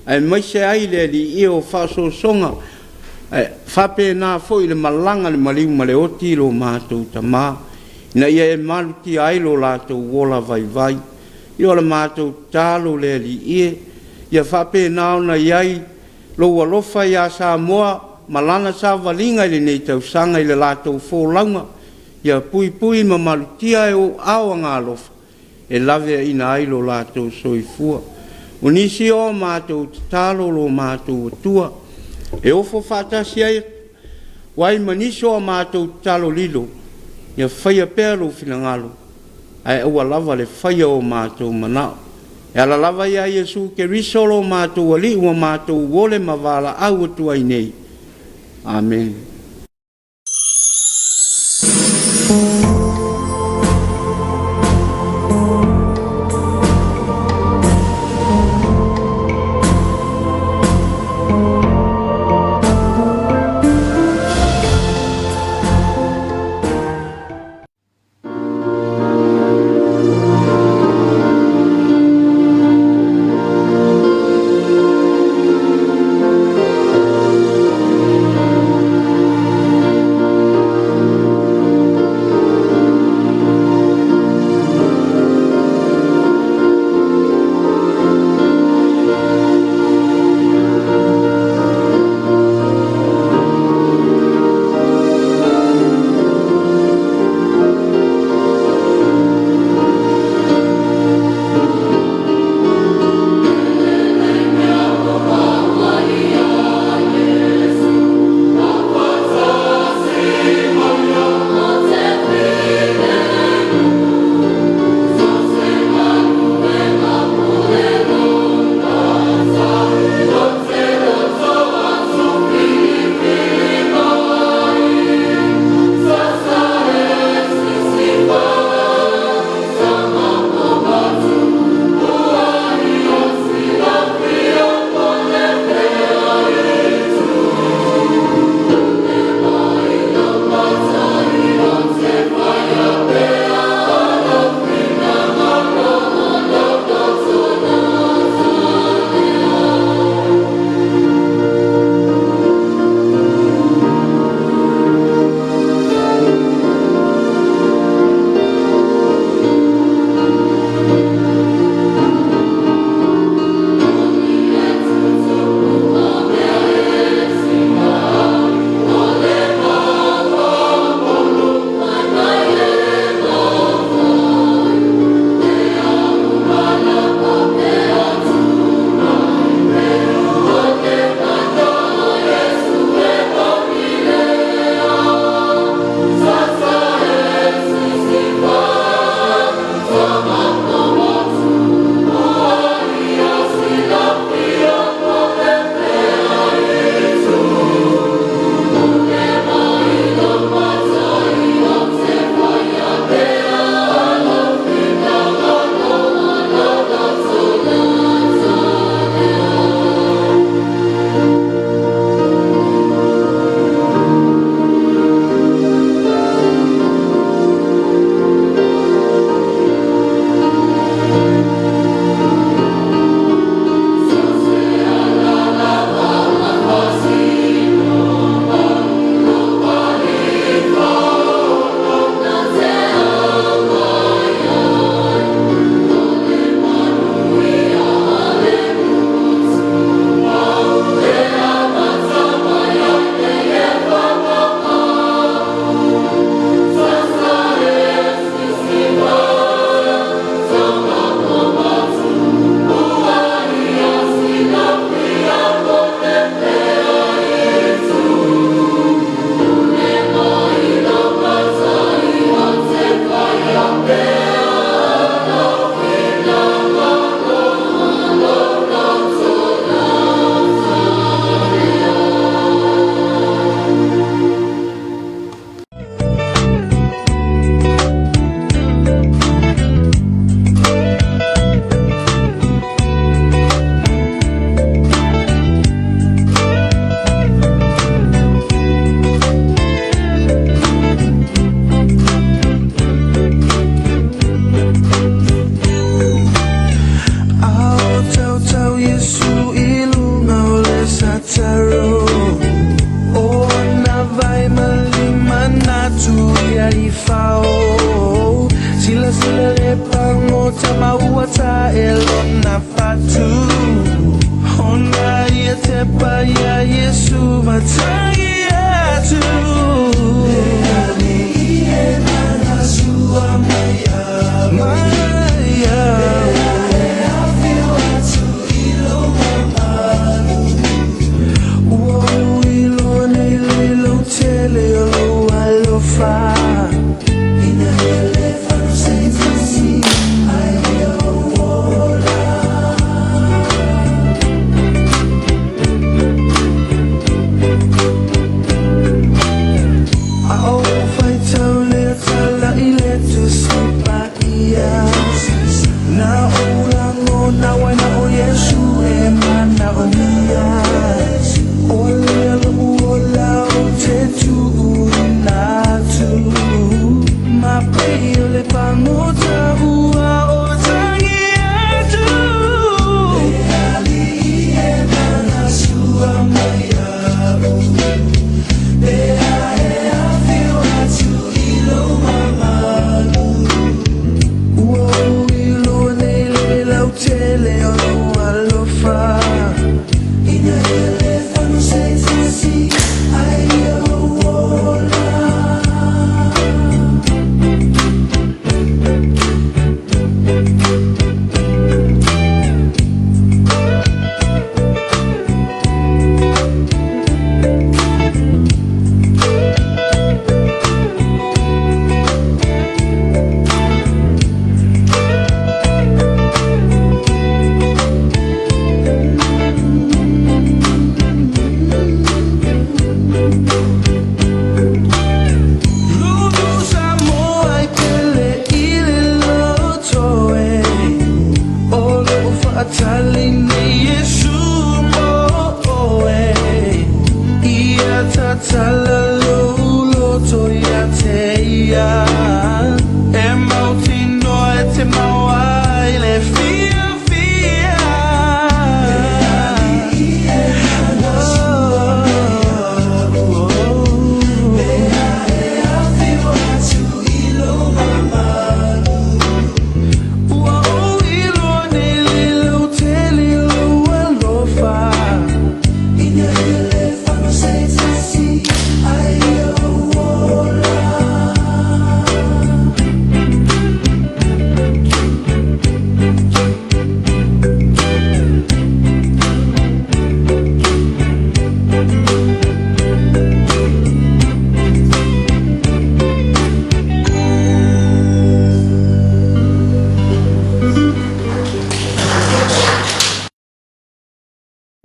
aemaise ai le Alii o faaosoosoga, ae faapena foi le malaga a le maliu ma le oti lo matou Tama, ina ia e malutia ai lo latou ola vaivai. Ia o le matou tatalo le Alii e, ia faapena ona i ai lou alofa ia Samoa ma lana savaliga i lenei tausaga i le latou folauga, ia puipui ma malutia e ou aao agaalofa e laveaina ai lo latou soifua. O nisi o a matou tatalo lo matou Atua, e ofo faatasi ai ai ma nisi o a matou tatalo lilo, ia faia pea lou finagalo, ae aua lava le faia o matou manao. E ala lava ia Iesu Keriso lo matou Alii ua matou ole ma valaau atu ai nei. Amene.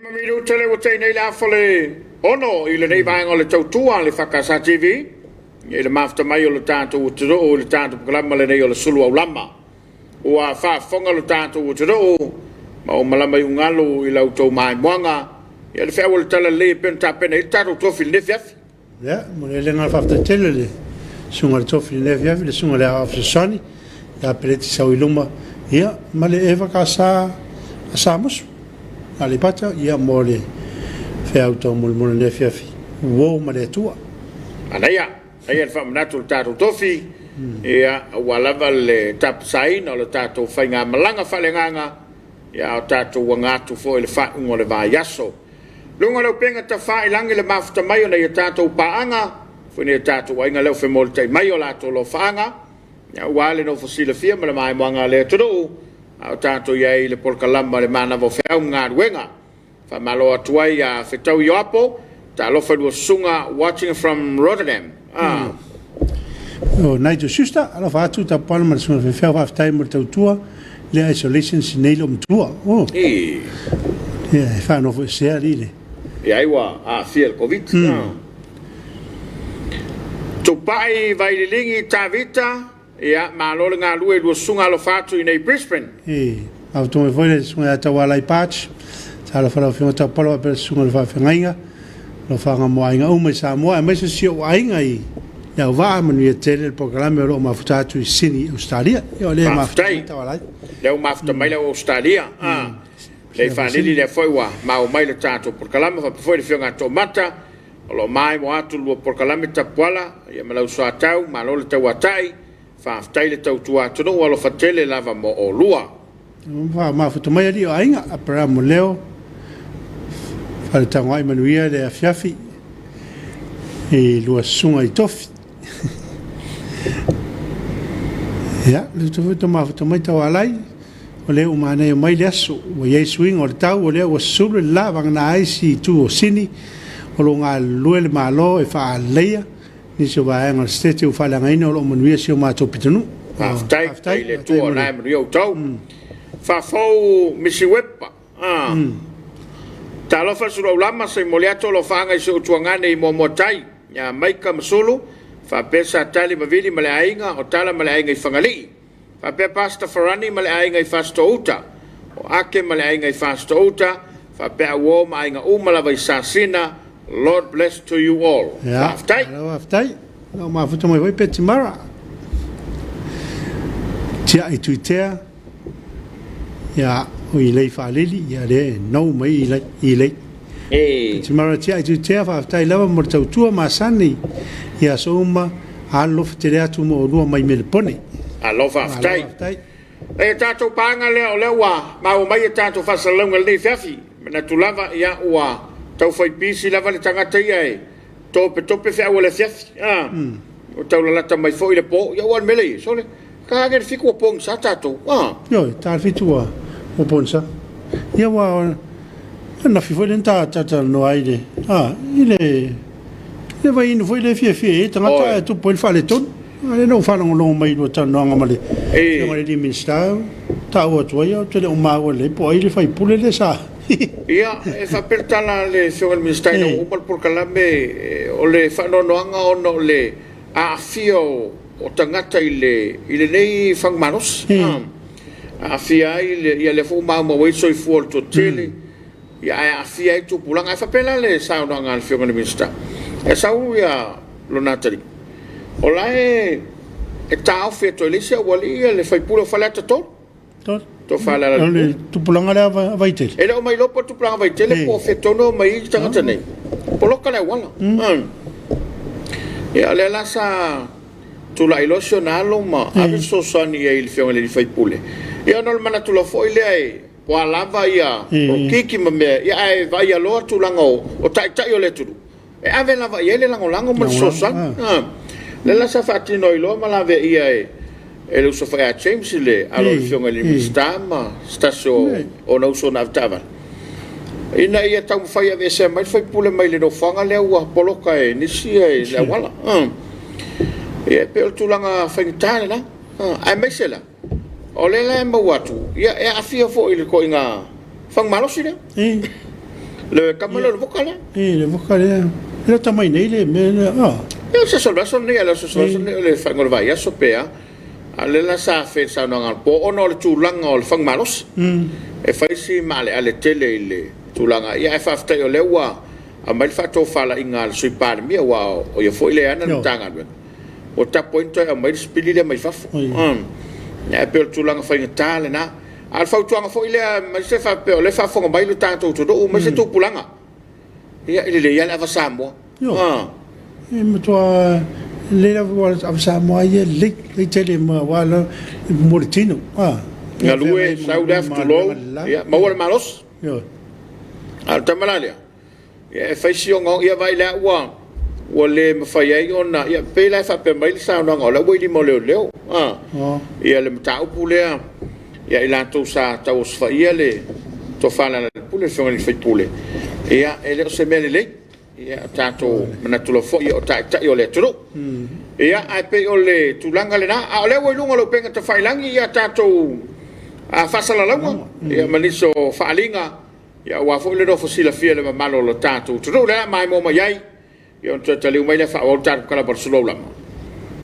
Ma minute le ua tei nei le afa le ono i lenei vaega o le tautua a le FKSA TV i le mafuta mai o le tatou atunuu i le tatou polokalama lenei o le Sulu Aulama. Ua faafofoga lo tatou atunuu ma ua malama i ugalu i la outou maimoaga ia le feau o le Talalelei e pei ona tapena ai le tatou tofi i lenei afiafi. Ia, mo le agaga faafetai tele le susuga i le tofi i lenei afiafi, le susuga i le Aoao Fesoasoani ia Peleti Sauiluma, ia, ma le EFKS a Samusu, Aleipata, ia, mo le feau taumolimoli i lenei afiafi, uo ma le Atua. Manaia, manaia le faamanatu o le tatou tofi, ia, aua lava le tapasaina o le tatou faigamalaga faaleagaga, ia, a o tatou aga atu foi i le faaiuga o le vaiaso. Luga o le upega tafailagi le mafuta mai o nai a tatou paaga, foi nai a tatou aiga lea ua femolitai mai o latou alofaaga, aua le nofo silafia ma le maimoaga a le atunuu, a o tatou i ai i le polokalama le manava o feau ma galuega. Faamalo atu ai ia Fetau Ioapo, talofa i lua susuga watching from Rotterdam. Ah. O Nigel Schuster, alofa atu tapuana ma le susuga faifeau, faafetai mo le tautua le isolation si nei lou matua. Oh. E. Ia, e faanofoesea alii le. Ia ai ua aafia i le Covid. Tupai Vaililigi Tavita, ia malo le galue i lua susuga alofa atu i nei Brisbane. E mafuta mai foi le susuga ia Taualai Patch, talofa lau Afioga Taupalo faapea le susuga i le faafeagaiga, alofaga mo aiga uma i Samoa aemaise si ou aiga i Leauvaa, manuia tele le polokalame o lo o mafuta atu i Sydney, Ausetalia. Ia o lea e mafuta mai Faafetai. Taualai. Lea ua mafuta mai le au Ausetalia. Ah. Lei faalili lea foi ua maua mai le tatou polokalame faapea foi le Afioga ia Toomata o lo o maimoa atu le lua polokalame Tapuala ia ma lau soatau, malo le tauatai, faafetai le tautua atunuu, alofa tele lava mo oulua. Mafuta mai alii o aiga, Aperamo Leo, Faletagoai manuia le afiafi. I lua susuga i tofi. Ia, le utu foi tamafuta mai taualai, o lea ua manaia mai le aso, ua i ai suiga o le tau, o lea ua susulu le la, vagana ai si itu o Sini, o lo o galulue le Malo e faaleleia nisi o vaega o le Setete ua faaleagaina o lo o manuia si o matou pitonuu. Faafetai, faafetai i le Atua o la e manuia outou. Faafou Misi Wepa. A. Talofa Suluaulama, se i momoli atu alofaaga i si ou tuagane i Moamoatai, ia Maika ma Sulu, faapea Satali ma Vili ma le aiga, o Tala ma le aiga i Fagalii, faapea Pastor Farani ma le aiga i Fasitoo-uta, o Ake ma le aiga i Fasitoo-uta, faapea Auo ma aiga uma lava i Sasina, Lord bless to you all. Ia, Faafetai. malo faafetai. Na o mafuta mai foi Peti Mara. Tiai Tuitea. Ia, o Ilei Faalili, ia lea e nou mai Ilei. Ilei. E. Timara Tiai Tuitea, faafetai lava mo le tautua masani i aso uma, alolofa tele atu mo oulua mai Melepone. Malo faafetai. Malo faafetai. E tatou paga lea o lea ua maua mai e tatou faasalalauga i lenei afiafi. Manatu lava ia ua tau fai pisi lava le tagata ia e topetope feau o le afiafi. A, ua taulalata mai foi le po. Ia aua o le mea lea e i ai, sole, ta age le fitu ua pogisa tatou. A. Ioe, ta le fitu ua pogisa. Ia aua o le nafi foi lea na ta talatalanoa ai i le, a, i le, le vaiinu foi lea e fiafia i ai tagata ae tupu ai le faaletonu. A lea na ou faalogologo mai i lua talanoaga ma le Afioga i le alii Minisita, taua atu ai, ou te le o maua lelei po o ai le sui usufono lea sa Ia, e faapea le tala a le Afioga i le Minisita ina ua uma le polokalame, o le faanoanoaga ona o le aafia o tagata i le i lenei fagu malosi. Aafia ai le, ia lea foi ua maumau ai le soifua o le toatele, ia ae aafia ai tupulaga. Ae faapea la le saunoaga a le Afioga i le Minisita, e sau ia lona atalii, o la e e taofi atu e le isi aualii le sui usufono o Faleata 3. O le tupulaga lea a Vaitele. E le o mailoa po o le tupulaga Vaitele po o fea tonu e omai ai tagata nei. Poloka le auala. Ia o lea la sa tulai loa si ona alo ma ave le fesoasoani i ai i le afioga i le sui usufono. Ia ona o le manatu loa foi lea e po a lava ia polokiki ma mea, ia ae vaaia loa tulaga o taitai o le atunuu. E ave lava i ai le lagolago ma le fesoasoani. Lea la sa faatino ai loa ma laveia e e le uso foi a James i le alo o le Afioga i le Minisita ma se tasi o ona uso na avetaavale, ina ia taumafai e aveesea mai le faipule mai le nofoaga lea ua poloka e nisi le auala. Ia e pei o le tulaga faigata lena, aemaise la O lea la e maua atu, ia e aafia foi i le ituaiga fagu malosi lea. Le tama lea o le voka lea. E, le voka lea. E lata mai nei le mea lea. Ah. Ia, o se aso o le aso lenei, a le aso o le aso lenei, o le faaiuga o le vaiaso pe a. A o lea la sa afea i le saunoaga a le po, ona o le tulaga o le fagu malosi. E fai si maaleale tele i le tulaga. Ia, ae faafetai o lea ua aumai le faatofalaiga a le Sui Palemia, aua o ia foi lea e ana le Matagaluega. Ua tapu ai ona toe aumai le sipili lea mai fafo. Ae pei o le tulaga faigata lena. A o le fautuaga foi lea, aemaise faapea o lea e faafofoga mai lo tatou atunuu, aemaise tupulaga, ia e lelei lava le ava Samoa. E matua lelei lava aua o le ava Samoa ia e lelei, lelei tele aua mo le tino. Galue, sau le afi tulou, ia maua le malosi. A o le tama la lea, Ia e fai si ogaoga, ia vaai la ua ua le mafai ai ona, ia pei la e faapea mai le saunoaga o la ua i lima o leoleo, a, ia le mataupu lea ia i latou sa tau osofaia le Tofa Lealailepule, le Afioga i le sui usufono, ia e le o se mea lelei. Ia tatou manatu loa foi o taitai o le atunuu. Ia ae pei o le tulaga lena, a o lea ua i luga o le upega tafailagi ia tatou faasalalauga ia ma nisi o faaaliga Ia aua foi le nofo silafia e le mamalu o lo tatou atunuu. Lea maimoa mai ai, ia ona toe taliu mai lea faaauau le tatou tala ma le sulou lama.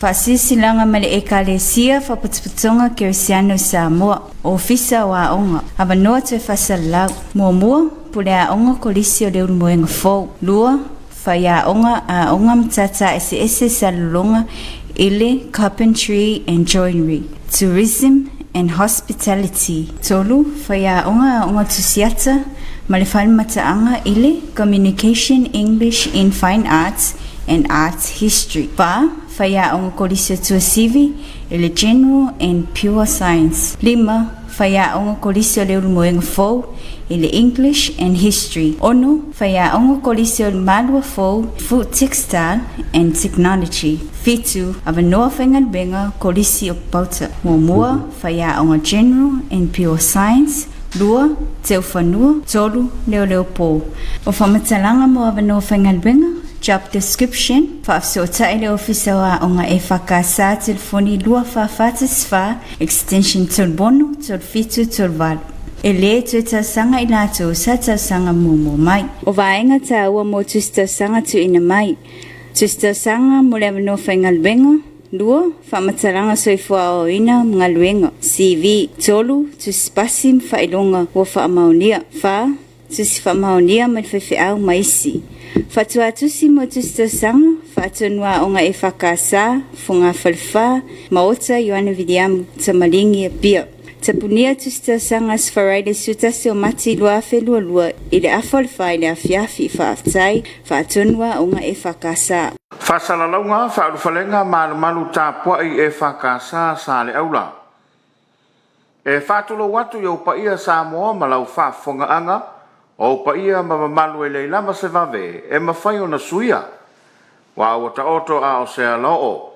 Faasilasilaga ma le Ekalesia Faapotopotoga Kerisiano i Samoa, Ofisa o Aoga, Avanoa toe Faasalalau, Muamua, Pule Aoga Kolisi o Leulumoega Fou, Lua, Faiaoga Aoga Matata Eseese Salelologa i le Carpentry and Joinery, Tourism and Hospitality. Tolu, Faiaoga Aoga Tusiata ma le Fale Mataaga i le Communication English in Fine Arts and Art History. Fa, Faiaoga Kolisi o Tuasivi i le General and Pure Science. Lima, Faiaoga Kolisi o Leulumoega Fou i le English and History. 6, Faiaoga Kolisi o Malua Fou, Food Textile and Technology. 7, Avanoa Faigaluega Kolisi o Papauta. Muamua, Faiaoga General and Pure Science. 2, Teufanua. 3, Leoleo Po. O faamatalaga mo avanoa faigaluega, Job Description, Faafesootai le Ofisa o Aoga EFKS telefoni 2444 extension 36 37 38. E lē toe talosaga i latou sa talosaga muamua mai. O vaega taua mo tusi talosaga tuuina mai. Tusi talosaga mo le avanoa faigaluega, 2, Faamatalaga soifua aoaoina ma galuega, CV, 3, Tusi pasi ma faailoga ua faamaonia, 4, Tusi faamaonia mai le faifeau ma isi. Faatuatusi mo tusi tausaga, faatonu aoga EFKS, Fogafalefa, Maota Ioane Viliamu, Tamaligi, Apia. Tapunia tusi tausaga Aso Faraile 11 o Mati 2022 i le afa o le fa i le afiafi. Faafetai, faatonu aoga EFKS. Faasalalauga, Faaulufalega Malumalu Tapuai EFKS Saleaula. E faatulou atu i ou paia Samoa ma lau faafofogaaga, o ou paia ma mamalu e leai lava se vave e mafai ona suia. Aua ua taoto a o se alaoo,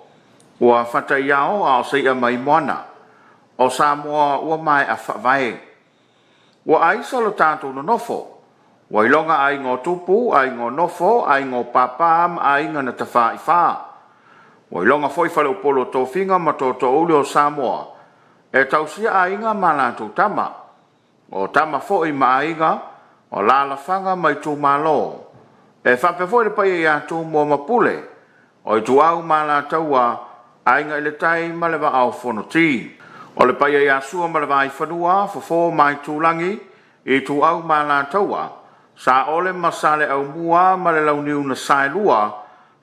ua fata i ao a o se i'a mai moana. O Samoa ua maea faavae. Ua aisa lo tatou nonofo. Ua iloga aiga o tupu, aiga o nofo, aiga o pāpā ma aiga na tafāifā. Ua iloga foi faleupolu o tofiga ma tootoouli o Samoa e tausia aiga ma latou tama. O tama foi ma aiga, o alaalafaga ma itumalo. E faapea foi le paia ia Tumua ma Pule, o Ituau ma Alataua, Aiga i le Tai ma le Vaa o Fonoti. O le paia ia Sua ma le Vaifanua, Fofo ma Aitulagi, Ituau ma Alataua, Saole ma Saleaaumua ma le Launiu na Saelua,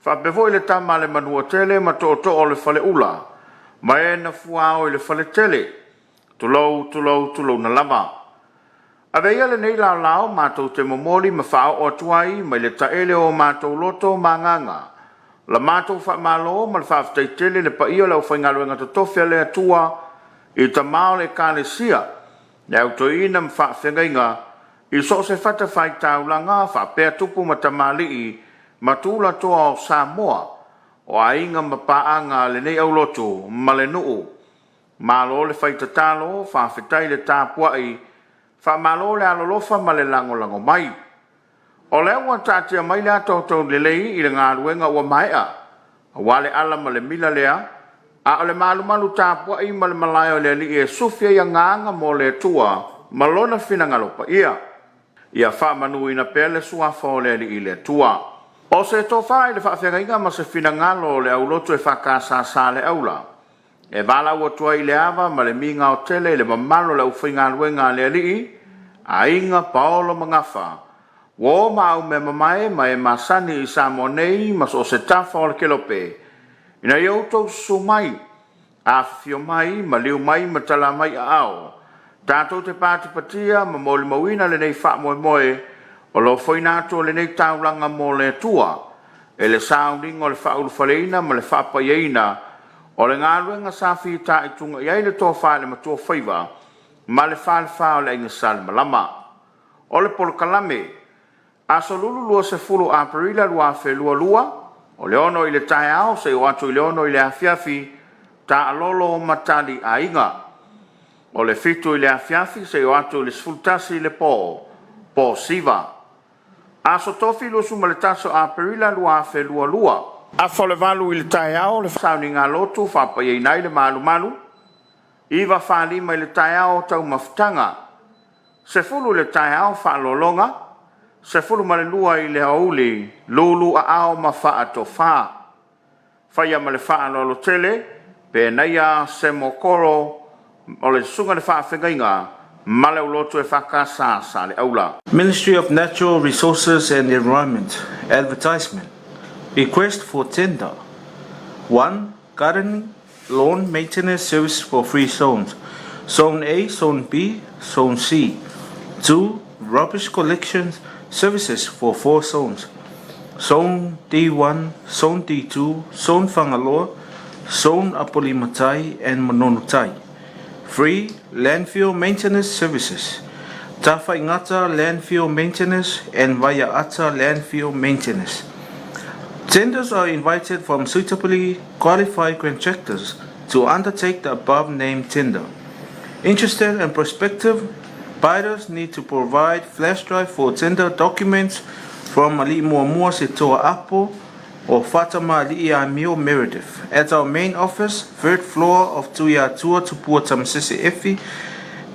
faapea foi le Tama a le Manuatele ma Tootoo o le Faleula, ma e na fuao i le faletele. Tulou, tulou, tulouna lava. Avea ia lenei laolao matou te momoli ma faaoo atu ai mai le taele o o matou loto ma agaga la matou faamalo ma le faafetai tele i le paia o le aufaigaluega totofi a le Atua i tama o le Ekalesia, le Au Toeaina ma Faafeagaiga i so o se fatafaitaulaga faapea tupu ma tamalii ma tulatoa o Samoa, o aiga ma paaga a lenei aulotu ma le nuu. Malo le fai tatalo, faafetai le tapuai, faamalo le alolofa ma le lagolago mai. O lea ua taatia mai le ata o taulelei i le galuega ua maea, aua le ala ma le mila lea, a o le malumalu tapuai ma le malae o le Alii e sufi ai agaga mo le Atua ma Lona finagalo paia. Ia faamanuina pea le Suafa o le Alii le Atua. O se tofa i le faafeagaiga ma se finagalo o le aulotu e faakasasa le aula, E valaau atu ai i le ava ma le migao tele i le mamalu o le aufaigaluega a le Alii, aiga Paolo ma Gafa, uo ma aumeamamae ma e masani i Samoa nei ma so o se tafa o le kelope, ina ia outou susu mai, afifio mai, maliu mai ma tala mai aao, tatou te patipatia ma molimauina lenei faamoemoe o le ofoina atu o lenei taulaga mo le Atua e le sauniga o le faaulufaleina ma le faapaiaina o le galuega sa fitaituga i ai le tofa i le Matuafaiva ma le Falefa o le Aiga Salemalama. O le polokalame, Aso Lulu 20 Aperila 2022, o le 6 i le taeao seia oo atu i le 6 i le afiafi, Taalolo ma Tali Aiga. O le 7 i le afiafi seia oo atu i le 11 i le po, Po Siva. Aso Tofi 21 o Aperila 2022. Afa o le 8 i le taeao le sauniga lotu faapaiaina ai le malumalu, 9:45 i le taeao taumafataga, 10 i le taeao faalologa, 12 i le aoauli lulu aao ma faatofa. Faia ma le faaaloalo tele, Penaia Semokoro o le Susuga i le Faafeagaiga ma le Aulotu EFKS Saleaula. Ministry of Natural Resources and Environment Advertisement Request for tender 1. Gardening Lawn Maintenance Service for three zones Zone A, Zone B, Zone C 2. Rubbish Collection Services for four zones Zone D1, Zone D2, Zone Fagaloa, Zone Apolimatai and Manonotai. Free landfill maintenance services, Tafaigata landfill maintenance and Vaiaata landfill maintenance. Tenders are invited from suitably qualified contractors to undertake the above-named tender. Interested and prospective buyers need to provide flash drive for tender documents from Ali'i Muamua Setoa Apo or Fatama Ali'i Amio Meredith at our main office, third floor of Tuiatua Tupua Tamasese Efi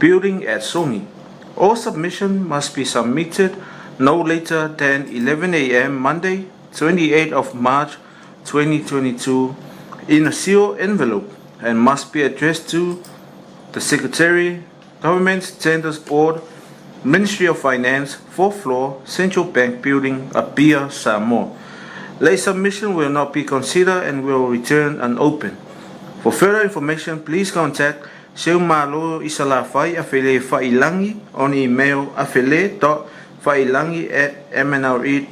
building at Songi. All submission must be submitted no later than 11 a.m. Monday, 28 of March 2022 in a sealed envelope and must be addressed to the Secretary, Government Tenders Board, Ministry of Finance, fourth floor, Central Bank Building, Apia, Samoa. Late submission will not be considered and will return unopened. For further information, please contact Seumalo Isalafai Afele Failangi on email afele.failangi at mnre.gov.ws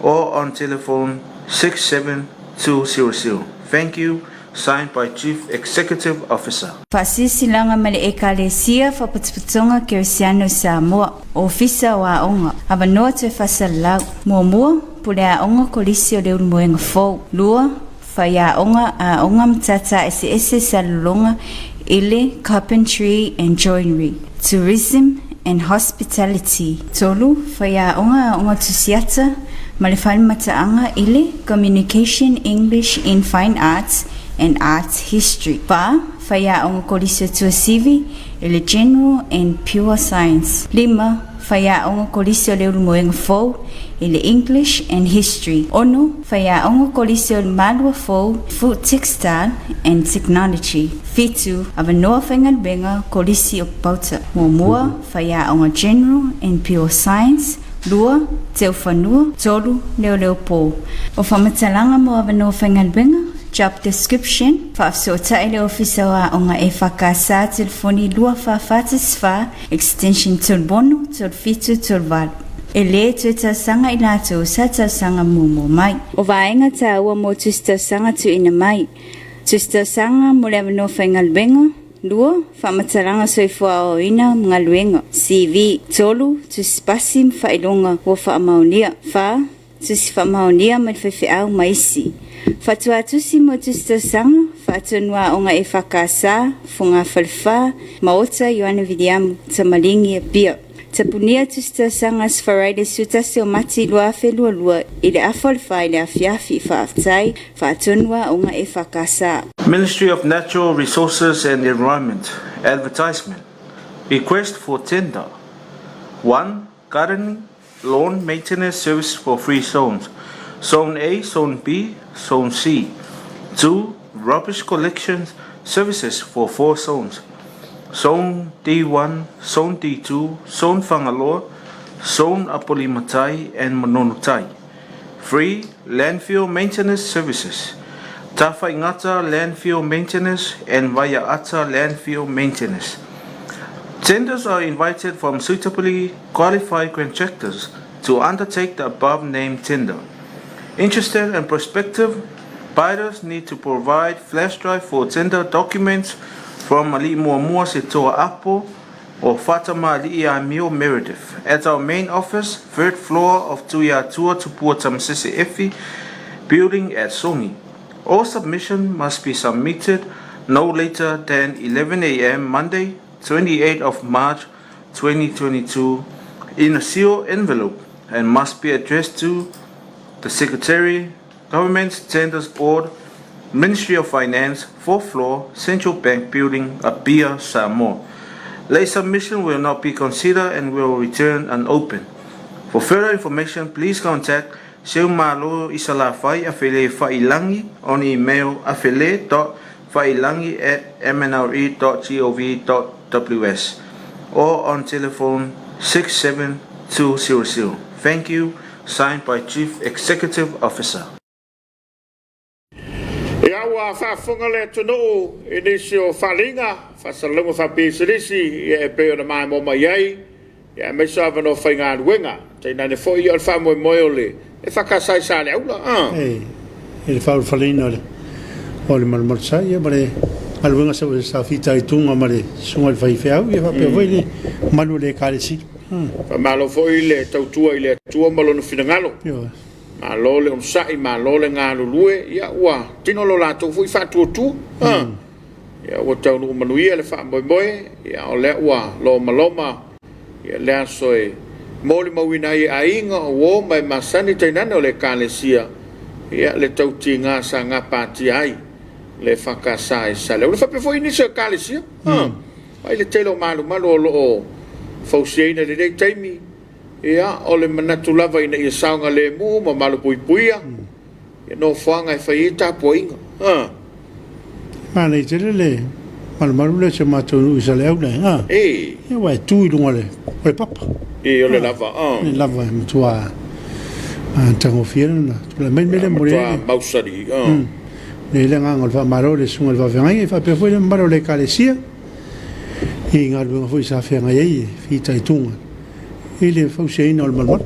or on telephone 67200. Thank you. Signed by Chief Executive Officer. Faasilasilaga ma le Ekalesia Faapotopotoga Kerisiano i Samoa, Ofisa o Aoga, Avanoa Toe Faasalalau, Muamua, Pule Aoga Kolisi o le Ulumoega Fou, Lua, Faiaoga Aoga Matata Eseese Salologa i le Carpentry and Joinery, Tourism and Hospitality, Tolu, Faiaoga Aoga Tusiata ma le Falemataaga i le Communication English in Fine Arts and Art History, Fa, Faiaoga Kolisi o Tuasivi i le General and Pure Science, Lima, Faiaoga Kolisi o le Ulumoega Fou i le English and History, Ono, Faiaoga Kolisi o le Malua Fou, Food Textile and Technology, Fitu, Avanoa Faigaluega Kolisi o Papauta, Muamua, Faiaoga General and Pure Science, Lua, Teufanua, Tolu, Leoleo Po. O Faamatalaga mo Avanoa Faigaluega, Job Description, Faafesootai le Ofisa o Aoga EFKS Telefoni 2444 Extension 36 37 38. E lē toe talosaga i latou sa talosaga muamua mai. O vaega taua mo tusi talosaga tuuina mai. Tusi talosaga mo le avanoa faigaluega, 2, Faamatalaga soifua aoaoina ma galuega, CV, 3, Tusi pasi ma faailoga ua faamaonia, 4, Tusi faamaonia mai le faifeau ma isi. Faatuatusi mo tusi tausaga, faatonu aoga EFKS, Fogafalefa, Maota Ioane Viliamu, Tamaligi, Apia. Tapunia tusi tausaga Aso Faraile 11 o Mati 2022 i le afa o le fa i le afiafi. Faafetai, faatonu aoga EFKS. Ministry of Natural Resources and Environment Advertisement Request for tender 1. Gardening Lawn Maintenance Service for three zones Zone A, Zone B, Zone C 2. Rubbish Collection Services for four zones Zone D1, Zone D2, Zone Fangaloa, Zone Apolimatai, and Manonotai. 3. Landfill Maintenance Services Tafaigata Landfill Maintenance and Vaiaata Landfill Maintenance. Tenders are invited from suitably qualified contractors to undertake the above-named tender. Interested and prospective buyers need to provide flash drive for tender documents from Ali'i Muamua Setoa Apo or Fatama Ali'i Amio Meredith at our main office, third floor of Tuiatua Tupua Tamasese Efi building at Songi. All submission must be submitted no later than 11 a.m. Monday, 28 of March 2022 in a sealed envelope and must be addressed to the Secretary, Government Tenders Board, Ministry of Finance, fourth floor, Central Bank Building, Apia, Samoa. Late submission will not be considered and will return unopened. For further information, please contact Seumalo Isalafai Afele Failangi on email afele.failangi at mnre.gov.ws or on telephone 67200. Thank you. Signed by Chief Executive Officer. Ia ua faafofoga le atunuu i nisi o faaaliga, faasalalauga faapisinisi ia e pei ona maimoa mai ai, ia aemaise o avanoa faigaluega. Tainane foi ia o le faamoemoe o le EFKS i Saleaula, a. E, i le faaulufaleina o le, o le malumalusai, ia ma le galuega sa fitaituga ma le susuga i le faifeau, ia faapea foi le mamalu o le Ekalesia. Faamalo foi le tautua i le Atua ma Lona finagalo. Ioe. Malo le onosai, malo le galulue, ia ua tino lo latou foi faatuatua. Ia ua taunuu manuia le faamoemoe, ia o lea ua lomaloma ia le aso e molimauina ai e aiga, o uo ma e masani tainane o le Ekalesia, ia le tautiga sa gapatia ai le EFKS i Saleaula. Faapea foi nisi o Ekalesia, mai le tele o malumalu o lo o fausiaina i lenei taimi, ia o le manatu lava ina ia saogalemu ma malupuipuia ia nofoaga e fai ai tapuaiga. Manaia tele le malumalu lea o si o matou nuu i Saleaula e. Ia ua e tu i luga o le papa. E o le lava. Le lava e matua matagofie lona tulai mai le mea lea e momoli ai le. Matua mausali. Momoli ai le agaga o le faamalo i le susuga i le faafeagaiga faapea foi le mamalu o le Ekalesia i galuega foi sa feagai ai e fitaituga i le fausiaina o le malumalu.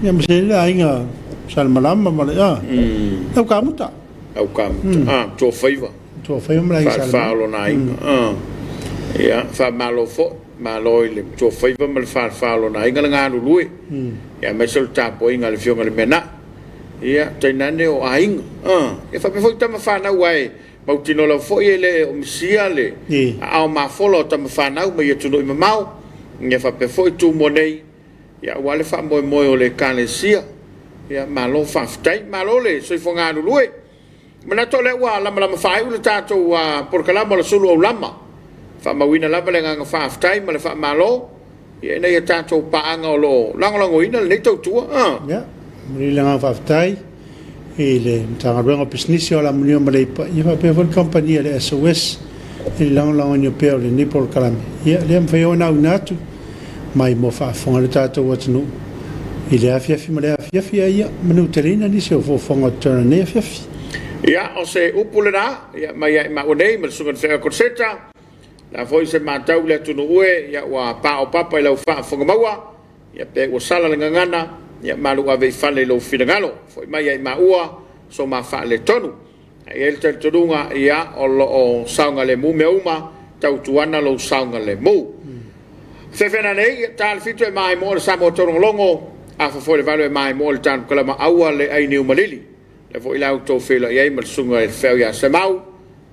Ia ma se le aiga Salemalama ma le lau kamuta. Lau kamuta. Tuafaiva. Tuafaiva ma le aiga Salemalama. Falefa o lona aiga. Ia, faamalo foi. Malo i le Tuafaiva ma le falefa o lona aiga le galulue. Ia, aemaise o le tapuaiga a le Afioga i le Meanai. Ia, tainane o aiga. Ia faapea foi tama fanau aua e mautinoa lava foi e le o misia le aao mafola o tama fanau mai atunuu mamao. Ia faapea foi Tumua nei, ia aua le faamoemoe o le Ekalesia. Ia malo faafetai, malo le soifua galulue. Manatu o lea ua lamalama faaiu le tatou polokalama o le sulu aulama. Faamauina lava le agaga faafetai ma le faamalo ia ina ia tatou paaga o lo o lagolagoina lenei tautua. Ia, momoli le agaga faafetai i le Matagaluega o Pisinisi o Alamanuia ma Leipa, ia faapea foi le kamupani a le SOS i le lagolagoina pea o lenei polokalame. Ia, lea mafai ai ona auina atu mai mo faafofoga le tatou atunuu i lea afiafi ma lea afiafi, a ia manuteleina nisi o foafoaga o totonu o lenei afiafi. Ia, o se upu lena, ia, mai ia i maua nei ma le Susuga i le Feagaiga Koseta, o le a foi se matau i le atunuu e, ia, ua paopapa i lau faafofoga maua, ia, pe ua sala le gagana, ia, malu ave i fale i lou finagalo. Foi mai ia i maua so ma faaletonu. E i ai le talitonuga, ia, o lo o saogalemu mea uma, tautuana lou saogalemu. Fefe nei, ia, ta le fitu e maimoa le Samoa Taulogologo, afa foi le valo e maimoa le tanu kalama aua le ai niu malili. Lea foi la outou feiloai ai ma le susuga i le feau ia Semau,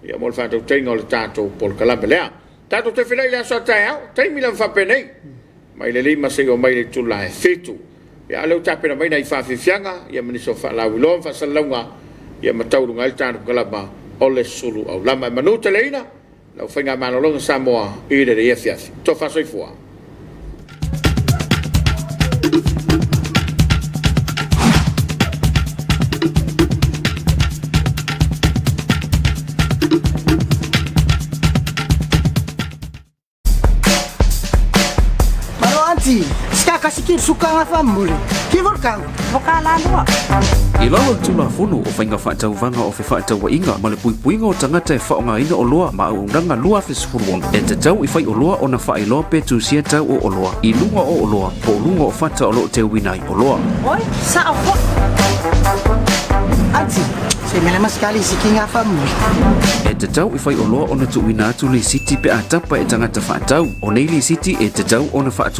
ia mo le faatautaiga o le tatou polokalame lea. Tatou toe feiloai i le aso a taeao, taimi lava faapenei, mai le 5 seia oo mai le itula e 7. Ia, a o lea ua tapena mai nai faafiafiaga, ia ma nisi o faalauiloa ma faasalalauga, ia ma taualuga ai le tanu kalama o le sulu aulama. E manuteleina lau faigamalologa Samoa i lenei afiafi. Tofa soifua. Malo anti, ska kasikir suka ngafa mule. Kivur kang, voka lalua. I lalo o le Tulafono o Faiga Faatauvaga o Fefaatauaiga ma le Puipuiga o Tagata e Faaaogaina Oloa ma Auaunaga 2016, e tatau i faioloa ona faailoa pe tusia tau o oloa i luga o oloa po o luga o fata o lo o teuina ai oloa. Oi, sao foi. Anti, E tatau i faioloa ona tuuina atu lisiti pe a tapa e tagata faatau. O nei lisiti e tatau ona faatulaga.